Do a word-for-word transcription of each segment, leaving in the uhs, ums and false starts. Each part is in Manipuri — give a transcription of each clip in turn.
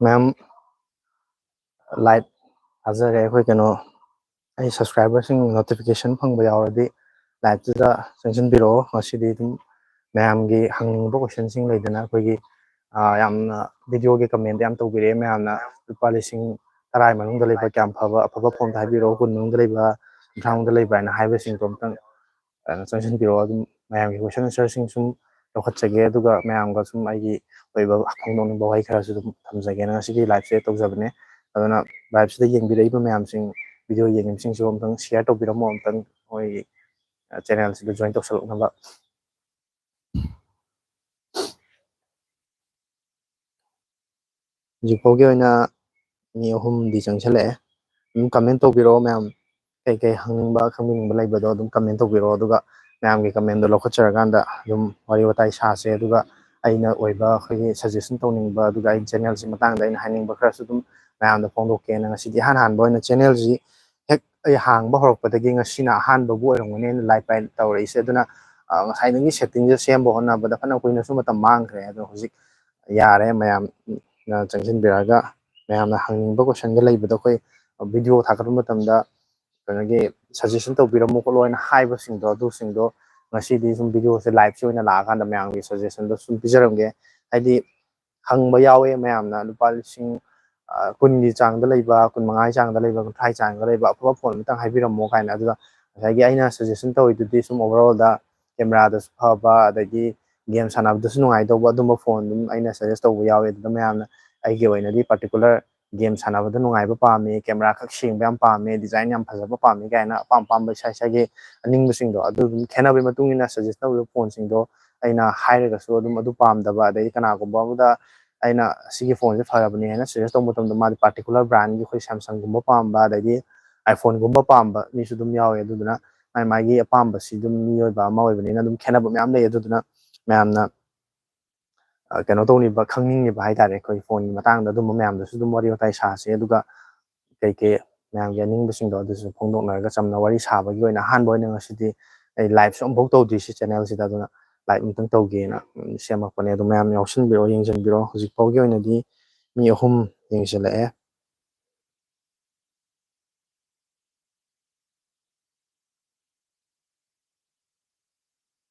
ꯃꯌꯥꯝ ꯂꯥꯏꯚ ꯊꯥꯖꯔꯦ꯫ ꯑꯩꯈꯣꯏ ꯀꯩꯅꯣ, ꯑꯩ ꯁꯕꯁꯀ꯭ꯔꯥꯏꯕꯔꯁꯤꯡ ꯅꯣꯇꯤꯐꯤꯀꯦꯁꯟ ꯐꯪꯕ ꯌꯥꯎꯔꯗꯤ ꯂꯥꯏꯚꯇꯨꯗ ꯆꯪꯁꯤꯟꯕꯤꯔꯛꯑꯣ꯫ ꯉꯁꯤꯗꯤ ꯑꯗꯨꯝ ꯃꯌꯥꯝꯒꯤ ꯍꯪꯅꯤꯡꯕ ꯀꯣꯏꯁꯟꯁꯤꯡ ꯂꯩꯗꯅ, ꯑꯩꯈꯣꯏꯒꯤ ꯌꯥꯝꯅ ꯚꯤꯗꯤꯑꯣꯒꯤ ꯀꯃꯦꯟꯗ ꯌꯥꯝ ꯇꯧꯕꯤꯔꯛꯑꯦ ꯃꯌꯥꯝꯅ꯫ ꯂꯨꯄꯥ ꯂꯤꯁꯤꯡ ꯇꯔꯥꯒꯤ ꯃꯅꯨꯡꯗ ꯂꯩꯕ ꯀꯌꯥꯝ ꯐꯕ ꯑꯐꯕ ꯐꯣꯟꯗ ꯍꯥꯏꯕꯤꯔꯛꯑꯣ, ꯀꯨꯟ ꯃꯅꯨꯡꯗ ꯂꯩꯕ, ꯀꯨꯟꯊ꯭ꯔꯥ ꯃꯅꯨꯡꯗ ꯂꯩꯕ ꯍꯥꯏꯅ ꯍꯥꯏꯕꯁꯤꯡꯗꯣ ꯑꯝꯇꯪ ꯆꯪꯁꯤꯟꯕꯤꯔꯛꯑꯣ꯫ ꯑꯗꯨꯝ ꯃꯌꯥꯝꯒꯤ ꯀꯣꯏꯁꯟ ꯑꯟꯁꯔꯁꯤꯡ ꯁꯨꯝ ꯂꯧꯈꯠꯆꯒꯦ, ꯑꯗꯨꯒ ꯃꯌꯥꯝꯒ ꯁꯨꯝ ꯑꯩꯒꯤ ꯑꯣꯏꯕ ꯐꯣꯡꯗꯣꯛꯅꯤꯡꯕ ꯋꯥꯍꯩ ꯈꯔꯁꯨ ꯑꯗꯨꯝ ꯊꯝꯖꯒꯦꯅ ꯉꯁꯤꯒꯤ ꯂꯥꯏꯚꯁꯦ ꯇꯧꯖꯕꯅꯦ꯫ ꯑꯗꯨꯅ ꯂꯥꯏꯚꯁꯤꯗ ꯌꯦꯡꯕꯤꯔꯛꯏꯕ ꯃꯌꯥꯝꯁꯤꯡ, ꯚꯤꯗꯤꯑꯣ ꯌꯦꯡꯉꯤꯕꯁꯤꯡꯁꯨ ꯑꯝꯇꯪ ꯁꯤꯌꯥꯔ ꯇꯧꯕꯤꯔꯝꯃꯣ, ꯑꯝꯇꯪ ꯑꯩꯈꯣꯏꯒꯤ ꯆꯦꯅꯦꯜꯁꯤꯗ ꯖꯣꯏꯟ ꯇꯧꯁꯜꯂꯛꯅꯕ꯫ ꯍꯧꯖꯤꯛ ꯐꯥꯎꯒꯤ ꯑꯣꯏꯅ ꯃꯤ ꯑꯍꯨꯝꯗꯤ ꯆꯪꯁꯤꯜꯂꯛꯑꯦ꯫ ꯑꯗꯨꯝ ꯀꯃꯦꯟ ꯇꯧꯕꯤꯔꯛꯑꯣ ꯃꯌꯥꯝ, ꯀꯩꯀꯩ ꯍꯪꯅꯤꯡꯕ ꯈꯪꯕꯤꯅꯤꯡꯕ ꯂꯩꯕꯗꯣ ꯑꯗꯨꯝ ꯀꯃꯦꯟ ꯇꯧꯕꯤꯔꯛꯑꯣ, ꯑꯗꯨꯒ ꯃꯌꯥꯝꯒꯤ ꯀꯃꯦꯟꯗꯣ ꯂꯧꯈꯠꯆꯔꯀꯥꯟꯗ ꯑꯗꯨꯝ ꯋꯥꯔꯤ ꯋꯥꯇꯥꯏ ꯁꯥꯁꯦ꯫ ꯑꯗꯨꯒ ꯑꯩꯅ ꯑꯣꯏꯕ ꯑꯩꯈꯣꯏꯒꯤ ꯁꯖꯦꯁꯟ ꯇꯧꯅꯤꯡꯕ, ꯑꯗꯨꯒ ꯑꯩ ꯆꯦꯅꯦꯜꯁꯤ ꯃꯇꯥꯡꯗ ꯑꯩꯅ ꯍꯥꯏꯅꯤꯡꯕ ꯈꯔꯁꯨ ꯑꯗꯨꯝ ꯃꯌꯥꯝꯗ ꯐꯣꯡꯗꯣꯛꯀꯦꯅ ꯉꯁꯤꯗꯤ ꯏꯍꯥꯟ ꯍꯥꯟꯕ ꯑꯣꯏꯅ ꯆꯦꯅꯦꯜꯁꯤ ꯍꯦꯛ ꯑꯩ ꯍꯥꯡꯕ ꯍꯧꯔꯛꯄꯗꯒꯤ ꯉꯁꯤꯅ ꯑꯍꯥꯟꯕꯕꯨ ꯑꯣꯏꯔꯝꯒꯅꯤ ꯑꯩꯅ ꯂꯥꯏꯚ ꯄꯥꯏ ꯇꯧꯔꯛꯏꯁꯦ꯫ ꯑꯗꯨꯅ ꯉꯁꯥꯏꯗꯒꯤ ꯁꯦꯠꯇꯤꯡꯁꯦ ꯁꯦꯝꯕ ꯍꯣꯠꯅꯕꯗ ꯐꯅ ꯀꯨꯏꯅꯁꯨ ꯃꯇꯝ ꯃꯥꯡꯈ꯭ꯔꯦ꯫ ꯑꯗꯣ ꯍꯧꯖꯤꯛ ꯌꯥꯔꯦ꯫ ꯃꯌꯥꯝꯅ ꯆꯪꯁꯤꯟꯕꯤꯔꯛꯑꯒ ꯃꯌꯥꯝꯅ ꯍꯪꯅꯤꯡꯕ ꯀꯣꯏꯁꯟꯒ ꯂꯩꯕꯗꯣ ꯑꯩꯈꯣꯏ ꯚꯤꯗꯤꯑꯣ ꯊꯥꯒꯠꯄ ꯃꯇꯝꯗ ꯀꯩꯅꯣꯒꯤ ꯁꯖꯦꯁꯟ ꯇꯧꯕꯤꯔꯝꯃꯨ ꯈꯣꯠꯂꯣ ꯍꯥꯏꯅ ꯍꯥꯏꯕꯁꯤꯡꯗꯣ, ꯑꯗꯨꯁꯤꯡꯗꯣ ꯉꯁꯤꯗꯤ ꯁꯨꯝ ꯚꯤꯗꯤꯑꯣꯁꯦ ꯂꯥꯏꯚꯁꯦ ꯑꯣꯏꯅ ꯂꯥꯛꯑꯀꯥꯟꯗ ꯃꯌꯥꯝꯒꯤ ꯁꯖꯦꯁꯟꯗꯣ ꯁꯨꯝ ꯄꯤꯖꯔꯝꯒꯦ꯫ ꯍꯥꯏꯗꯤ ꯍꯪꯕ ꯌꯥꯎꯋꯦ ꯃꯌꯥꯝꯅ, ꯂꯨꯄꯥ ꯂꯤꯁꯤꯡ ꯀꯨꯟꯒꯤ ꯆꯥꯡꯗ ꯂꯩꯕ, ꯀꯨꯟ ꯃꯉꯥꯒꯤ ꯆꯥꯡꯗ ꯂꯩꯕ, ꯀꯨꯟꯊ꯭ꯔꯥꯒꯤ ꯆꯥꯡꯗ ꯂꯩꯕ ꯑꯐꯕ ꯐꯣꯟ ꯑꯃꯇꯪ ꯍꯥꯏꯕꯤꯔꯝꯃꯣ ꯀꯥꯏꯅ꯫ ꯑꯗꯨꯗ ꯉꯁꯥꯏꯒꯤ ꯑꯩꯅ ꯁꯖꯦꯁꯟ ꯇꯧꯔꯤꯗꯨꯗꯤ ꯁꯨꯝ ꯑꯣꯚꯔꯑꯣꯜꯗ ꯀꯦꯃꯦꯔꯥꯗꯁꯨ ꯐꯕ, ꯑꯗꯒꯤ ꯒꯦꯝ ꯁꯥꯟꯅꯕꯗꯁꯨ ꯅꯨꯡꯉꯥꯏꯗꯧꯕ ꯑꯗꯨꯝꯕ ꯐꯣꯟ ꯑꯗꯨꯝ ꯑꯩꯅ ꯁꯖꯦꯁ ꯇꯧꯕ ꯌꯥꯎꯋꯦ꯫ ꯑꯗꯨꯗ ꯃꯌꯥꯝꯅ ꯑꯩꯒꯤ ꯑꯣꯏꯅꯗꯤ ꯄꯥꯔꯇꯤꯀꯨꯂꯔ ꯒꯦꯝ ꯁꯥꯟꯅꯕꯗ ꯅꯨꯡꯉꯥꯏꯕ ꯄꯥꯝꯃꯤ, ꯀꯦꯃꯦꯔꯥ ꯈꯛ ꯁꯦꯡꯕ ꯌꯥꯝ ꯄꯥꯝꯃꯤ, ꯗꯤꯖꯥꯏꯟ ꯌꯥꯝ ꯐꯖꯕ ꯄꯥꯝꯃꯤ ꯀꯥꯏꯅ ꯑꯄꯥꯝ ꯑꯄꯥꯝꯕ ꯏꯁꯥ ꯏꯁꯥꯒꯤ ꯑꯅꯤꯡꯕꯁꯤꯡꯗꯣ ꯑꯗꯨ ꯑꯗꯨꯝ ꯈꯦꯠꯅꯕꯒꯤ ꯃꯇꯨꯡ ꯏꯟꯅ ꯁꯖꯦꯁ ꯇꯧꯔꯤꯕ ꯐꯣꯟꯁꯤꯡꯗꯣ ꯑꯩꯅ ꯍꯥꯏꯔꯒꯁꯨ ꯑꯗꯨꯝ ꯑꯗꯨ ꯄꯥꯝꯗꯕ, ꯑꯗꯒꯤ ꯀꯅꯥꯒꯨꯝꯕ ꯑꯃꯗ ꯑꯩꯅ ꯁꯤꯒꯤ ꯐꯣꯟꯁꯦ ꯐꯔꯕꯅꯤ ꯍꯥꯏꯅ ꯁꯖꯦꯁ ꯇꯧꯕ ꯃꯇꯝꯗ ꯃꯥꯗꯤ ꯄꯥꯔꯇꯤꯀꯨꯂꯔ ꯕ꯭ꯔꯥꯟꯒꯤ ꯑꯩꯈꯣꯏ ꯁꯦꯝꯁꯪꯒꯨꯝꯕ ꯄꯥꯝꯕ, ꯑꯗꯒꯤ ꯑꯥꯏꯐꯣꯟꯒꯨꯝꯕ ꯄꯥꯝꯕ ꯃꯤꯁꯨ ꯑꯗꯨꯝ ꯌꯥꯎꯋꯦ꯫ ꯑꯗꯨꯗꯨꯅ ꯃꯥꯏ ꯃꯥꯒꯤ ꯑꯄꯥꯝꯕꯁꯤ ꯑꯗꯨꯝ ꯃꯤꯑꯣꯏꯕ ꯑꯃ ꯑꯣꯏꯕꯅꯤꯅ ꯑꯗꯨꯝ ꯈꯦꯠꯅꯕ ꯃꯌꯥꯝ ꯂꯩ꯫ ꯑꯗꯨꯗꯨꯅ ꯃꯌꯥꯝꯅ ꯀꯩꯅꯣ ꯇꯧꯅꯤꯡꯕ, ꯈꯪꯅꯤꯡꯉꯤꯕ ꯍꯥꯏ ꯇꯥꯔꯦ, ꯑꯩꯈꯣꯏ ꯐꯣꯟꯒꯤ ꯃꯇꯥꯡꯗ ꯑꯗꯨꯝꯕ ꯃꯌꯥꯝꯗꯨꯁꯨ ꯑꯗꯨꯝ ꯋꯥꯔꯤ ꯋꯥꯇꯥꯏ ꯁꯥꯁꯦ꯫ ꯑꯗꯨꯒ ꯀꯩꯀꯩ ꯃꯌꯥꯝꯒꯤ ꯑꯅꯤꯡꯕꯁꯤꯡꯗꯣ ꯑꯗꯨꯁꯨ ꯐꯣꯡꯗꯣꯛꯅꯔꯒ ꯆꯝꯅ ꯋꯥꯔꯤ ꯁꯥꯕꯒꯤ ꯑꯣꯏꯅ ꯑꯍꯥꯟꯕ ꯑꯣꯏꯅ ꯉꯁꯤꯗꯤ ꯑꯩ ꯂꯥꯏꯚꯁꯨ ꯑꯃꯨꯛꯐꯥꯎ ꯇꯧꯗ꯭ꯔꯤ ꯁꯤ ꯆꯦꯅꯦꯜꯁꯤꯗ꯫ ꯑꯗꯨꯅ ꯂꯥꯏꯚ ꯑꯃꯇꯪ ꯇꯧꯒꯦꯅ ꯁꯦꯝꯃꯛꯄꯅꯦ꯫ ꯑꯗꯨ ꯃꯌꯥꯝ ꯌꯥꯎꯁꯟꯕꯤꯔꯣ, ꯌꯦꯡꯁꯤꯟꯕꯤꯔꯣ꯫ ꯍꯧꯖꯤꯛ ꯐꯥꯎꯒꯤ ꯑꯣꯏꯅꯗꯤ ꯃꯤ ꯑꯍꯨꯝ ꯌꯦꯡꯁꯤꯜꯂꯛꯑꯦ꯫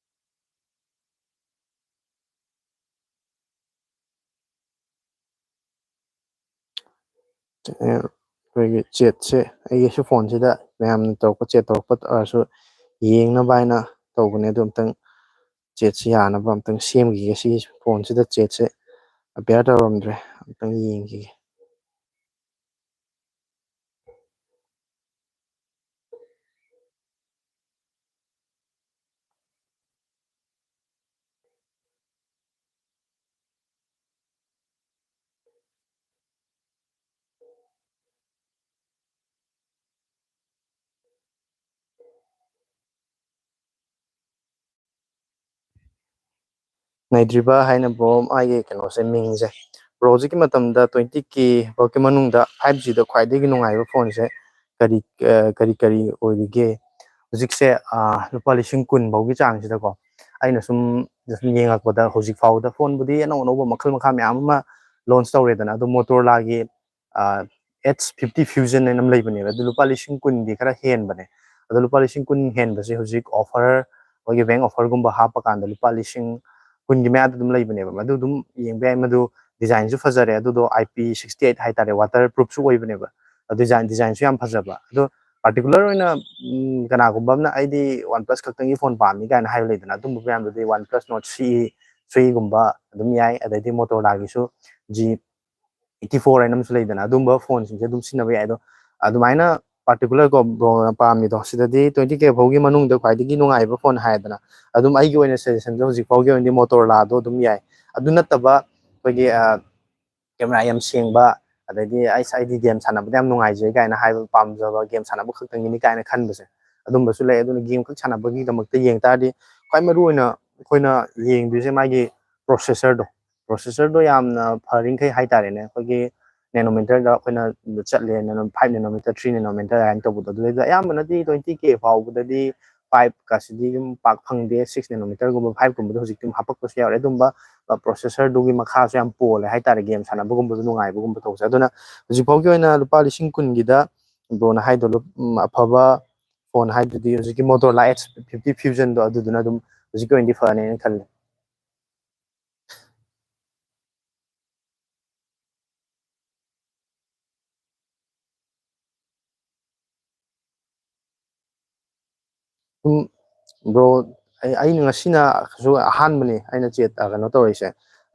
ꯑꯩꯈꯣꯏꯒꯤ ꯆꯦꯠꯁꯦ ꯑꯩꯒꯤ ꯁꯤ ꯐꯣꯟꯁꯤꯗ ꯃꯌꯥꯝꯅ ꯇꯧꯔꯛꯄ, ꯆꯦꯠ ꯇꯧꯔꯛꯄ ꯑꯣꯏꯔꯁꯨ ꯌꯦꯡꯅꯕ ꯍꯥꯏꯅ ꯇꯧꯕꯅꯦ꯫ ꯑꯗꯨ ꯑꯝꯇꯪ ꯆꯦꯠꯁꯤ ꯌꯥꯅꯕ ꯑꯝꯇꯪ ꯁꯦꯝꯈꯤꯒꯦ꯫ ꯁꯤ ꯐꯣꯟꯁꯤꯗ ꯆꯦꯠꯁꯦ ꯑꯄꯤꯌꯥꯔ ꯇꯧꯔꯝꯗ꯭ꯔꯦ, ꯑꯝꯇꯪ ꯌꯦꯡꯈꯤꯒꯦ꯫ ꯅꯩꯗ꯭ꯔꯤꯕ ꯍꯥꯏꯅ ꯕ꯭ꯔꯣ ꯃꯥꯒꯤ ꯀꯩꯅꯣꯁꯦ, ꯃꯤꯡꯁꯦ꯫ ꯕ꯭ꯔꯣ ꯍꯧꯖꯤꯛꯀꯤ ꯃꯇꯝꯗ twenty K ꯐꯥꯎꯒꯤ ꯃꯅꯨꯡꯗ five G ꯗ ꯈ꯭ꯋꯥꯏꯗꯒꯤ ꯅꯨꯡꯉꯥꯏꯕ ꯐꯣꯟꯁꯦ ꯀꯔꯤ, ꯑ, ꯀꯔꯤ ꯀꯔꯤ ꯑꯣꯏꯔꯤꯒꯦ? ꯍꯧꯖꯤꯛꯁꯦ, ꯑ, ꯂꯨꯄꯥ ꯂꯤꯁꯤꯡ ꯀꯨꯟ ꯐꯥꯎꯒꯤ ꯆꯥꯡꯁꯤꯗꯀꯣ, ꯑꯩꯅ ꯁꯨꯝ, ꯁꯨꯝ ꯌꯦꯡꯉꯛꯄꯗ ꯍꯧꯖꯤꯛ ꯐꯥꯎꯕꯗ ꯐꯣꯟꯕꯨꯗꯤ ꯑꯅꯧ ꯑꯅꯧꯕ ꯃꯈꯜ ꯃꯈꯥ ꯃꯌꯥꯝ ꯑꯃ ꯂꯣꯟꯆ ꯇꯧꯔꯦꯗꯅ, ꯑꯗꯣ ꯃꯣꯇꯣꯔꯂꯥꯒꯤ ꯑ, H fifty Fusion ꯍꯥꯏꯅ ꯑꯃ ꯂꯩꯕꯅꯦꯕ꯫ ꯑꯗꯨ ꯂꯨꯄꯥ ꯂꯤꯁꯤꯡ ꯀꯨꯟꯗꯤ ꯈꯔ ꯍꯦꯟꯕꯅꯦ꯫ ꯑꯗꯣ ꯂꯨꯄꯥ ꯂꯤꯁꯤꯡ ꯀꯨꯟ ꯍꯦꯟꯕꯁꯦ ꯍꯧꯖꯤꯛ ꯑꯣꯐꯔ, ꯑꯩꯈꯣꯏꯒꯤ ꯕꯦꯡ ꯑꯣꯐꯔꯒꯨꯝꯕ ꯍꯥꯞꯄꯀꯥꯟꯗ ꯂꯨꯄꯥ ꯂꯤꯁꯤꯡ ꯀꯨꯟꯒꯤ ꯃꯌꯥꯗ ꯑꯗꯨꯝ ꯂꯩꯕꯅꯦꯕ꯫ ꯃꯗꯨ ꯑꯗꯨꯝ ꯌꯦꯡꯕ ꯌꯥꯏ꯫ ꯃꯗꯨ ꯗꯤꯖꯥꯏꯟꯁꯨ ꯐꯖꯔꯦ, ꯑꯗꯨꯗꯣ I P sixty eight ꯍꯥꯏꯇꯥꯔꯦ, ꯋꯥꯇꯔ ꯄ꯭ꯔꯨꯐꯁꯨ ꯑꯣꯏꯕꯅꯦꯕ꯫ ꯑꯗꯨ ꯗꯤꯖꯥꯏꯟ, ꯗꯤꯖꯥꯏꯟꯁꯨ ꯌꯥꯝ ꯐꯖꯕ꯫ ꯑꯗꯣ ꯄꯥꯔꯇꯤꯀꯨꯂꯔ ꯑꯣꯏꯅ, ꯎꯝ, ꯀꯅꯥꯒꯨꯝꯕ ꯑꯃꯅ "ꯑꯩꯗꯤ OnePlus ꯈꯛꯇꯪꯒꯤ ꯐꯣꯟ ꯄꯥꯝꯃꯤ" ꯀꯥꯏꯅ ꯍꯥꯏꯕ ꯂꯩꯗꯅ, ꯑꯗꯨꯝꯕ ꯃꯌꯥꯝꯗꯨꯗꯤ OnePlus Nord C E three ꯒꯨꯝꯕ ꯑꯗꯨꯝ ꯌꯥꯏ꯫ ꯑꯗꯩꯗꯤ ꯃꯣꯇꯣꯔꯣꯂꯥꯒꯤꯁꯨ G eighty four ꯍꯥꯏꯅ ꯑꯃꯁꯨ ꯂꯩꯗꯅ, ꯑꯗꯨꯝꯕ ꯐꯣꯟꯁꯤꯡꯁꯦ ꯑꯗꯨꯝ ꯁꯤꯖꯤꯟꯅꯕ ꯌꯥꯏ꯫ ꯑꯗꯣ ꯑꯗꯨꯃꯥꯏꯅ ꯄꯥꯔꯇꯤꯀꯨꯂꯔ ꯀꯣ ꯕ꯭ꯔꯣꯅ ꯄꯥꯝꯃꯤꯗꯣ, ꯁꯤꯗꯗꯤ twenty K ꯐꯥꯎꯒꯤ ꯃꯅꯨꯡꯗ ꯈ꯭ꯋꯥꯏꯗꯒꯤ ꯅꯨꯡꯉꯥꯏꯕ ꯐꯣꯟ ꯍꯥꯏꯗꯅ, ꯑꯗꯨꯝ ꯑꯩꯒꯤ ꯑꯣꯏꯅ ꯁꯖꯦꯁꯟꯁꯦ ꯍꯧꯖꯤꯛ ꯐꯥꯎꯒꯤ ꯑꯣꯏꯅꯗꯤ ꯃꯣꯇꯣꯔꯣꯂꯥꯗꯣ ꯑꯗꯨꯝ ꯌꯥꯏ꯫ ꯑꯗꯨ ꯅꯠꯇꯕ ꯑꯩꯈꯣꯏꯒꯤ, ꯑ, ꯀꯦꯃꯦꯔꯥ ꯌꯥꯝ ꯁꯦꯡꯕ, ꯑꯗꯩꯗꯤ ꯑꯩꯁ ꯑꯩꯗꯤ ꯒꯦꯝ ꯁꯥꯟꯅꯕꯗ ꯌꯥꯝ ꯅꯨꯡꯉꯥꯏꯖꯩ ꯀꯥꯏꯅ ꯍꯥꯏꯕ, ꯄꯥꯝꯖꯕ ꯒꯦꯝ ꯁꯥꯟꯅꯕ ꯈꯛꯇꯪꯒꯤꯅꯤ ꯀꯥꯏꯅ ꯈꯟꯕꯁꯦ, ꯑꯗꯨꯝꯕꯁꯨ ꯂꯩ꯫ ꯑꯗꯨꯅ ꯒꯦꯝ ꯈꯛ ꯁꯥꯟꯅꯕꯒꯤꯗꯃꯛꯇ ꯌꯦꯡ ꯇꯥꯔꯗꯤ ꯈ꯭ꯋꯥꯏ ꯃꯔꯨꯑꯣꯏꯅ ꯑꯩꯈꯣꯏꯅ ꯌꯦꯡꯗꯣꯏꯁꯦ ꯃꯥꯒꯤ ꯄ꯭ꯔꯣꯁꯦꯁꯔꯗꯣ꯫ ꯄ꯭ꯔꯣꯁꯦꯁꯔꯗꯣ ꯌꯥꯝꯅ ꯐꯔꯤꯡꯈꯩ ꯍꯥꯏꯇꯥꯔꯦꯅꯦ, ꯑꯩꯈꯣꯏꯒꯤ ꯅꯦꯅꯣꯃꯤꯇꯔꯗ ꯑꯩꯈꯣꯏꯅ ꯆꯠꯂꯦ, nano-, five nanometer, three nanometer ꯍꯥꯏꯅ ꯇꯧꯕꯗꯣ, ꯑꯗꯨꯗꯩꯗ ꯑꯌꯥꯝꯕꯅꯗꯤ twenty K ꯐꯥꯎꯕꯗꯗꯤ ꯐꯥꯏꯚ ꯀꯁꯤꯗꯤ ꯑꯗꯨꯝ ꯄꯥꯛ ꯐꯪꯗꯦ꯫ ꯁꯤꯛꯁ ꯅꯦꯅꯣꯃꯤꯇꯔꯒꯨꯝꯕ, ꯐꯥꯏꯚꯀꯨꯝꯕꯗ ꯍꯧꯖꯤꯛꯇꯤ ꯑꯗꯨꯝ ꯍꯥꯄꯛꯄꯁꯨ ꯌꯥꯎꯔꯦ꯫ ꯑꯗꯨꯝꯕ ꯄ꯭ꯔꯣꯁꯦꯁꯔꯗꯨꯒꯤ ꯃꯈꯥꯁꯨ ꯌꯥꯝ ꯄꯣꯜꯂꯦ ꯍꯥꯏꯇꯥꯔꯦ, ꯒꯦꯝ ꯁꯥꯟꯅꯕꯒꯨꯝꯕꯗ ꯅꯨꯡꯉꯥꯏꯕꯒꯨꯝꯕ ꯇꯧꯕꯁꯦ꯫ ꯑꯗꯨꯅ ꯍꯧꯖꯤꯛꯐꯥꯎꯒꯤ ꯑꯣꯏꯅ ꯂꯨꯄꯥ ꯂꯤꯁꯤꯡ ꯀꯨꯟꯒꯤꯗ ꯕ꯭ꯔꯣꯅ ꯍꯥꯏꯗꯣ ꯂꯨꯞ-, ꯎꯝ, ꯑꯐꯕ ꯐꯣꯟ ꯍꯥꯏꯗꯨꯗꯤ ꯍꯧꯖꯤꯛꯀꯤ Motorola Edge fifty Fusionꯗꯣ, ꯑꯗꯨꯗꯨꯅ ꯑꯗꯨꯝ ꯍꯧꯖꯤꯛꯀꯤ ꯑꯣꯏꯅꯗꯤ ꯐꯅꯦꯅ ꯈꯜꯂꯦ꯫ ꯁꯨꯝ ꯕ꯭ꯔꯣ, ꯑꯩ, ꯑꯩꯅ ꯉꯁꯤꯅꯁꯨ ꯑꯍꯥꯟꯕꯅꯤ ꯑꯩꯅ ꯆꯦꯠ, ꯑ, ꯀꯩꯅꯣ ꯇꯧꯔꯛꯏꯁꯦ,